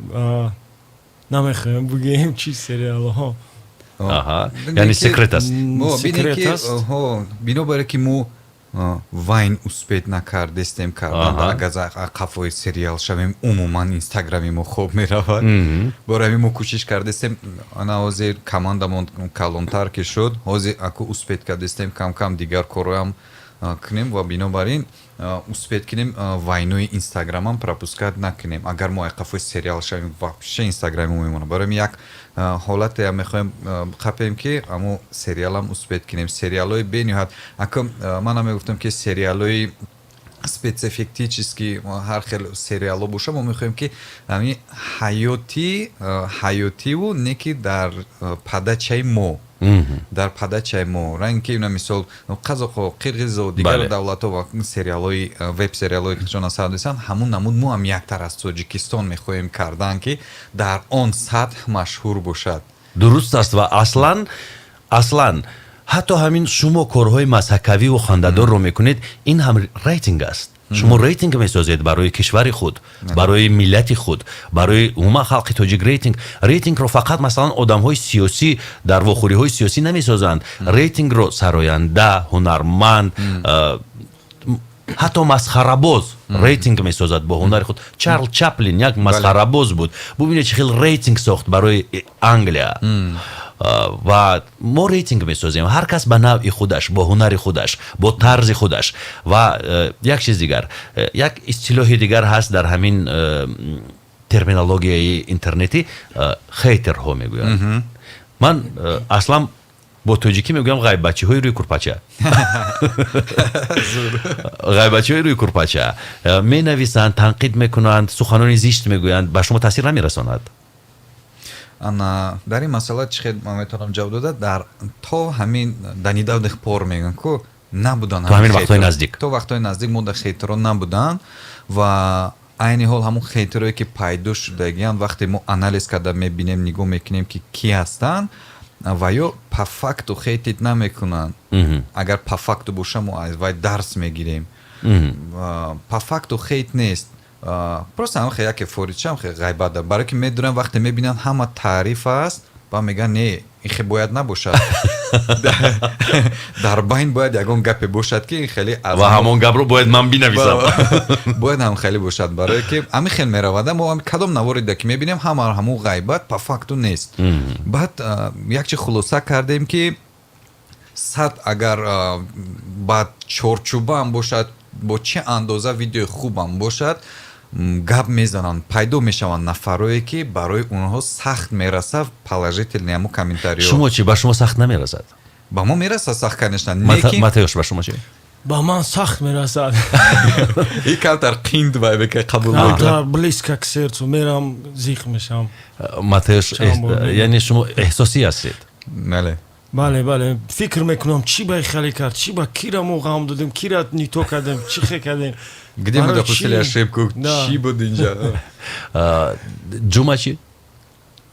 намехоҳем бигӯем, чӣ сериалҳо. Яъне секрет аст. Секрет аст. Бинобар ки мо вайн успеть накардестем кардан, агар қафои сериал шавем, умуман инстаграми мо хоб меравад. Бори ҳамин мо кӯшиш кардестем, ана ҳозир командамон калонтар ки шуд, ҳозир аку успеть кардестем кам-кам дигар корҳоям кунем ва бинобар ин успеть кунем, вайнои инстаграмам пропускать накунем. Агар мо қафои сериал шавем, вообще инстаграми мо мемонад. Барои як ҳолате мехоҳем қапем, ки амо сериалам успеть кунем. Сериалҳои бениҳоят, ака, манам мегуфтам, ки сериалҳои спецэффектический, ҳар хел сериалҳо боша, мо мехоҳем, ки ҳамин ҳаёти ҳаётиву не ки дар подачаи мо, дар подачаи мо ранг ки, ина мисол, қазоқҳо, қирғизо, дигар давлатҳо ва сериалҳои, веб сериалҳои ки чон асар, ҳамун намуд мо ҳам яктар аз Тоҷикистон мехоҳем кардан, ки дар он сатҳ машҳур бошад. Дуруст аст. Ва аслан ҳатто ҳамин шумо корҳои мазҳакавиву хандадорро мекунед, ин ҳам рейтинг аст. Шумо рейтинг месозед барои кишвари худ, барои миллати худ, барои умуман халқи тоҷик рейтинг. Рейтингро фақат, масалан, одамҳои сиёсӣ дар вохӯриҳои сиёсӣ намесозанд. Рейтингро сароянда, ҳунарманд, ҳатто масхарабоз рейтинг месозад бо ҳунари худ. Чарл Чаплин як масхарабоз буд, бубинед, чӣ хел рейтинг сохт барои Англия. Ва мо рейтинг месозем, ҳар кас ба навъи худаш, бо ҳунари худаш, бо тарзи худаш. Ва як чиз дигар, як истилоҳи дигар ҳаст дар ҳамин терминологияи интернетӣ, хейтерҳо мегӯянд. Ман аслан бо тоҷикӣ мегӯям ғайбатчиҳои рӯи курпача. Ғайбатчиҳои рӯи курпача менависанд, танқид мекунанд, суханони зишт мегӯянд. Ба шумо таъсир намерасонад? Ана, дар ин масъала чӣ хел ман метавонам ҷавоб дода? Дар то ҳамин до недавних пор мегӯям ку набуданд. То ҳамин вақтҳои наздик. То вақтҳои наздик мо дар хейтеро набуданд ва айни ҳол ҳамун хейтерое, ки пайдо шудагианд, вақте мо анализ карда мебинем, нигоҳ мекунем, ки кӣ ҳастанд, ва ё по факту хейтить намекунанд. Агар по факту боша, мо аз вай дарс мегирем. По факту хейт нест, просто ҳам яке форичам ғайбат, барое ки медонам, вақте мебинанд, ҳама таъриф аст ба мегӯянд: «Не, ин хе бояд набошад, дар байн бояд ягон гапе бошад, ки хеле Ва ҳамон гапро бояд ман бинависам. Бояд ҳам хеле бошад, барое ки ҳамин хел меравада. Мо кадом наворида ки мебинем, ҳама ҳамун ғайбат, по факту нест. Баъд як чи хулоса кардем, ки сад агар ба чорчӯбаам бошад, бо чӣ андоза видеои хубам бошад, гап мезананд, пайдо мешаванд нафарое, ки барои онҳо сахт мерасад положительный ҳамун комментарио. Шумо чӣ, ба шумо сахт намерасад? Ба мо мерасад сахт, конечно. Матеош, ба шумо чӣ? Ба ман сахт мерасад. И камтар қинд вай бека қабул. Камтар близко к сердцу мерам, зиқ мешавам. Матеош, яъне шумо эҳсосӣ ҳастед? Бале. Бале, фикр мекунам, чӣ ба хеле кард, чӣ ба кира мо ғам додем, кира не то кардем, чӣ хе кардем. Где мы допустили ошибку, чӣ буд инҷа? Ҷума чӣ?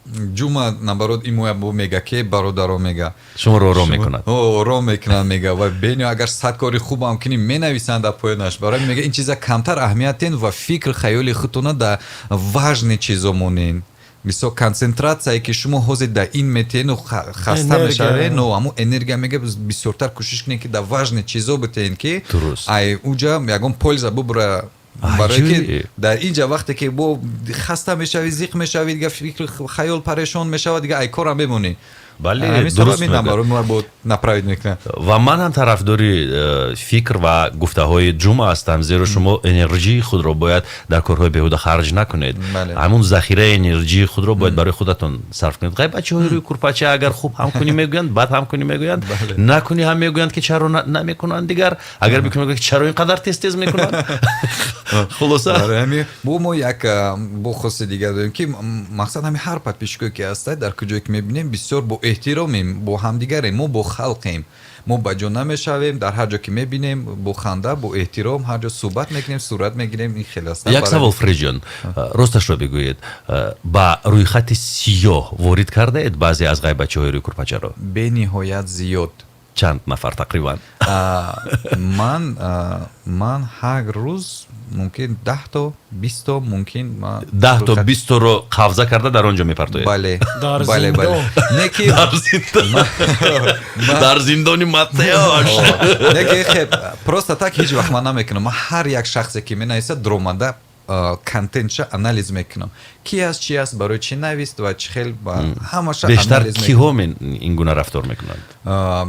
Ҷума, наоборот, имоя бо мега, ке бародаро мега. Шуморо ором мекунад. Ором мекунад, мега ва бени агар сад кори хубам кунӣ, менависанд дар поёнаш. Барои мега, ин чиза камтар аҳамият ва фикр хаёли худтона дар важный чизо монен. Мисол, консентратсияе, ки шумо ҳозир дар ин метиҳену хаста мешавед, но ҳамун энергия, мега, бисёртар кӯшиш кунед, ки дар важный чизо битеҳен, ки ай уҷа ягон польза бубура, барое ки дар инҷа вақте ки бо хаста мешавӣ, зиқ мешавӣ, дига фикр хаёл парешон мешавад, дига ай корам мемонӣ. Бале, дуруст. Направить мекунад. Ва ман ҳам тарафдори фикр ва гуфтаҳои Ҷума ҳастам, зеро шумо энерҷии худро бояд дар корҳои беҳуда харҷ накунед. Ҳамун захираи энерҷии худро бояд барои худатон сарф кунед. Ғайбатчиҳои рӯи курпача агар хуб ҳам кунӣ, мегӯянд, бад ҳам кунӣ, мегӯянд, накунӣ ҳам мегӯянд, ки чаро намекунанд. Дигар агар бикунӣ, мегӯянд, ки чаро ин қадар тез тез мекунанд. Хулоса, бо мо як бо хоси дигар дорем, ки мақсад ҳами ҳар подписчикое ки ҳастад, дар куҷое ки мебинем, бисёр бо эҳтиромем, бо ҳамдигарем. Мо бо халқем, мо ба ҷо намешавем. Дар ҳар ҷо ки мебинем, бо ханда, бо эҳтиром ҳар ҷо суҳбат мекунем, сурат мегирем. Ин хеле аст. Як савол, Фреҷон, росташро бигӯед: ба рӯйхати сиёҳ ворид кардаед баъзе аз ғайбатчиҳои рӯи курпачаро? Бениҳоят зиёд. Чанд нафар тақрибан? Ман ҳар рӯз мумкин 10то, 20то мумкин. 10то, 20торо қавза карда, дар он ҷо мепартоед? Бале, бале, бале. Не ки дар зиндони Матеош. Не ки просто так ҳеҷ вақт ман намекунам. Ман ҳар як шахсе ки менависад, дуромада контентша анализ мекунам, ки аст, чи аст, барои чӣ навист ва чӣ хел ҳамаша. Бештар киҳо ин гуна рафтор мекунанд?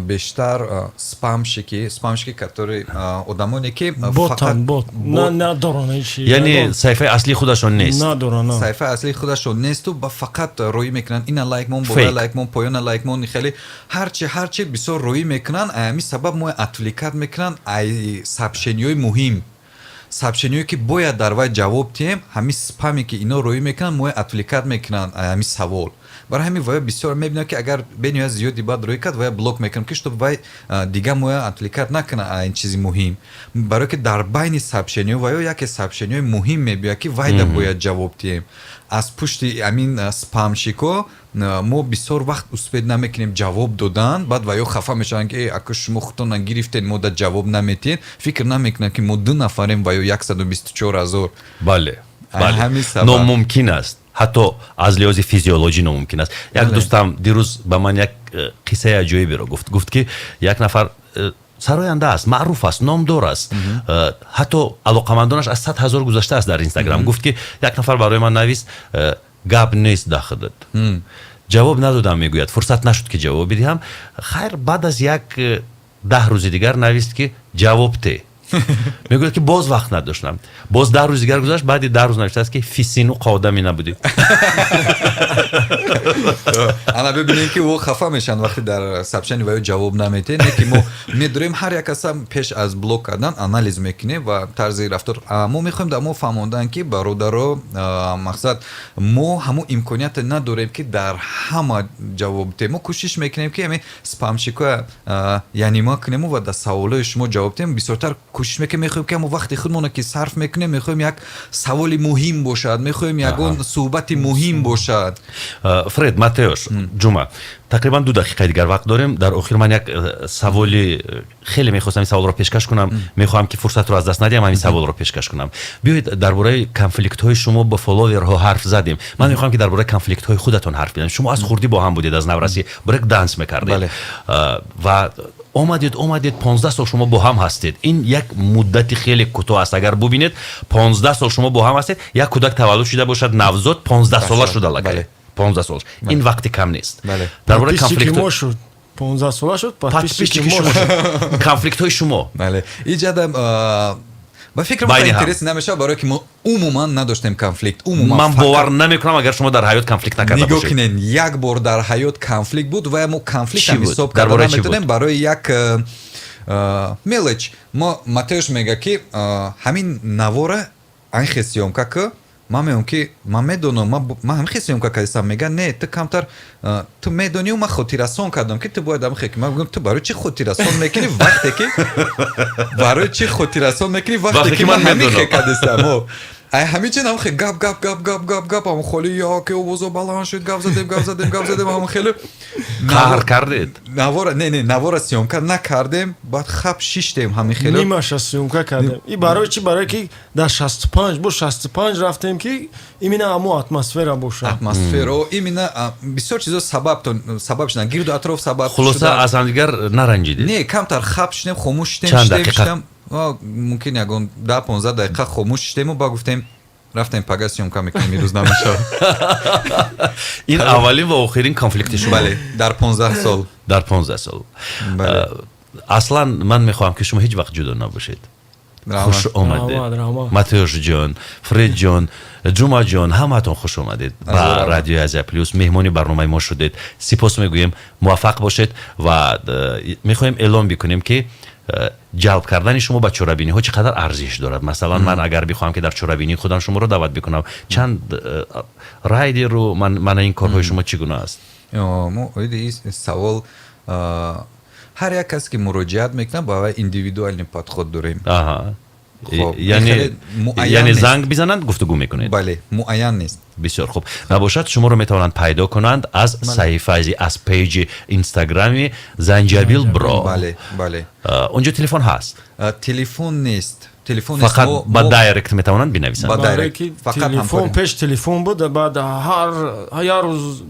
Бештар спамщики, которые одамоне ки Ботан, бот надоранд. Яъне саҳифаи аслии худашон нест? Надоранд. Саҳифаи аслии худашон несту ба фақат рӯӣ мекунанд: ина лайк мон, бола лайк мон, поёна лайк мон. Хеле ҳарчи бисёр рӯӣ мекунанд. Ҳамин сабаб мо отвлекать мекунанд ай сообщениҳои муҳим, сообщениҳое ки бояд дар вай ҷавоб диҳем. Ҳамин спаме ки ино рӯӣ мекунанд, моя отвлекать мекунанд ҳамин савол. Барои ҳамин вая бисёр мебинам, ки агар бениҳоят зиёди баъд рӯӣ кард, вая блок мекунам, ки чтоб вай дига моя отвлекать накунад ин чизи муҳим, барое ки дар байни сообщениҳо ваё яке сообщениҳои муҳим мебиёяд, ки вайда бояд ҷавоб диҳем. Аз пушти ҳамин спамщико мо бисёр вақт успеть намекунем ҷавоб додан. Баъд ваё хафа мешаванд, ки ака, шумо худтона гирифтед, мо да ҷавоб наметиҳед. Фикр намекунанд, ки мо ду нафарем, ваё 124 000. Бале, номумкин аст, ҳатто аз лиҳози физиологӣ номумкин аст. Як дӯстам дирӯз ба ман як қиссаи аҷоиберо гуфт. Гуфт, ки як нафар сароянда аст, маъруф аст, номдор аст, ҳатто алоқамандонаш аз 100 000 гузаштааст дар Инстаграм. Гуфт, ки як нафар барои ман навист: «Гап нест дахдат». Ҷавоб надодам, мегӯяд, фурсат нашуд, ки ҷавоб бидиҳам. Хайр, баъд аз як 10 рӯзи дигар навист, ки ҷавоб те. Мегӯяд, ки боз вақт надоштам. Боз 10 рӯз дигар гузашт. Баъди 10 рӯз навиштааст, ки фисину қодами набудӣ. Ана бибинем, ки ӯ хафа мешаванд, вақте дар сообщение ва ё ҷавоб наметиҳед. Не ки мо медорем, ҳар як каса пеш аз блок кардан анализ мекунем ва тарзи рафтор. Мо мехоҳем дар мо фаҳмондан, ки бародаро, мақсад, мо ҳамун имконияте надорем, ки дар ҳама ҷавоб диҳем. Мо кӯшиш мекунем, ки ҳамин спамщикоя янима кунему ва дар саволҳои шумо ҷавоб диҳем. Бисёртар кӯшиш мекунем, мехоҳем, ки ҳамон вақти худмона ки сарф мекунем, мехоҳем як саволи муҳим бошад, мехоҳем ягон суҳбати муҳим бошад. Фред, Матеош, Ҷума, тақрибан 2 дақиқаи дигар вақт дорем. Дар охир ман як саволи хеле мехостам, ин саволро пешкаш кунам. Мехоҳам, ки фурсатро аз даст надиҳам, ҳамин саволро пешкаш кунам. Биёед, дар бораи конфликтҳои шумо бо фолловерҳо ҳарф задем. Ман мехоҳам, ки дар бораи конфликтҳои худатон ҳарф бизанем. Шумо аз хурдӣ бо ҳам будед, аз наврасӣ брек данс мекардед ва омадед, 15 сол шумо бо ҳам ҳастед. Ин як муддати хеле кӯтоҳ аст. Агар бубинед, 15 сол шумо бо ҳам ҳастед. Як кӯдак таваллуд шуда бошад, навзод, 15сола шуда лакай, 15 сол, ин вақти кам нест. Дар бораи конфликт шуд, 15сола шуд. Подписчики шумо, конфликтҳои шумо. Бале, иҷадам ба фикрам интерес намешавад, барое ки мо умуман надоштем конфликт. Умуман. Ман бовар намекунам, агар шумо дар ҳаёт конфликт накарда. Нигоҳ кунед, як бор дар ҳаёт конфликт буд ва мо конфликтам ҳисоб карда наметонем, барои як мелочь. Мо Матеош мега, ки ҳамин навора анхе съёмка ку. Ман мегӯям, ки ман медонам, ман ҳамихе съёмка кардистам. Мега: «Не, ту камтар, ту медонию ман хотиррасон кардам, ки ту бояд ҳамихе». Ман мегӯям: «Ту барои чӣ хотиррасон мекунӣ, вақте ки, барои чӣ хотиррасон мекунӣ, вақте ки ман ҳамихе кардистам?» Ай ҳамин чи ҳам гап, гап, гап, гап, гап, гап, ҳам холи як овозо баланд шуд, гап задем, гап задем, гап задем, ҳам хеле. Қаҳр кардед? Навора, не, не, навора съёмка накардем. Баъд хап шиштем, ҳамин хеле. Нимаша съёмка кардем. И барои чи? Барое ки дар 65 бо 65 рафтем, ки именно ҳамо атмосфера бошад. Атмосфера именно. Бисёр чизо сабаб сабаб шудан, гирду атроф сабаб. Хулоса, аз ҳамдигар наранҷидед? Не, камтар хап шудем, хомӯш шудем. Чанд дақиқа? Мумкин ягон 10-15 дақиқа хомӯш шудему ба гуфтем. Рафтем, пага съёмка мекунем, имрӯз намешавад. Ин аввалин ва охирин конфликти шумо? Бале, дар 15 сол. Дар 15 сол. Бале. Аслан ман мехоҳам, ки шумо ҳеҷ вақт ҷудо набошед. Хуш омадед, Матеошҷон, Фредҷон, Ҷумаҷон, ҳамаатон хуш омадед ба Радиои Азия Плюс, меҳмони барномаи мо шудед. Сипос мегӯем, муваффақ бошед ва мехоҳем эълон бикунем, ки ҷалб кардани шумо ба чорабиниҳо чӣ қадар арзиш дорад. Масалан, ман агар бихоҳам, ки дар чорабинии худам шуморо даъват бикунам, чанд райдеру мана ин корҳои шумо чӣ гуна аст? Мо оиди савол, ҳар як кас, ки муроҷиат мекунад, ба вай индивидуальный подход дорем. Яъне занг бизананд, гуфтугӯ мекунед? Бале, муайян нест. Бисёр хуб. Набошад, шуморо метавонанд пайдо кунанд аз саҳифаи, аз пейҷи Инстаграми Занҷабил Бро. Бале. Онҷо телефон ҳаст? Телефон нест, телефон. Фақат ба дайрект метавонанд бинависанд? Ба дайрект. Телефон, пеш телефон буд, баъд ҳар як рӯз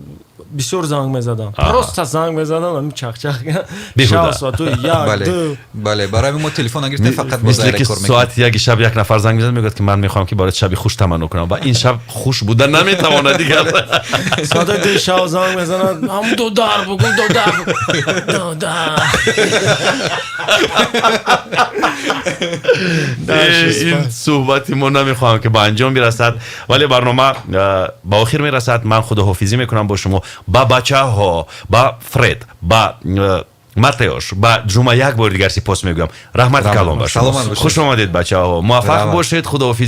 бисёр занг мезадам, просто занг мезадам, ами чахчах шав, соату 1, 2. Бале, барои мо телефон нагирифтем, фақат бо мисли ки соати 1-и шаб як нафар занг мезанад, мегӯяд, ки ман мехоҳам, ки барои шаби хуш таманно кунам, ва ин шаб хуш буда наметавонад дигар. Соати 2 шав занг мезанад, ҳам додар бугу, додар, додар. Ин суҳбати мо намехоҳам, ки ба анҷом бирасад, вале барнома ба охир мерасад. Ман худоҳофизӣ мекунам бо шумо. Ба бачаҳо, ба Фред, ба Матеош, ба Ҷума як бори дигар сипос мегӯям. Раҳмати калон ба шумо. Хуш омадед, бачаҳо, муваффақ бошед, худоҳофизӣ.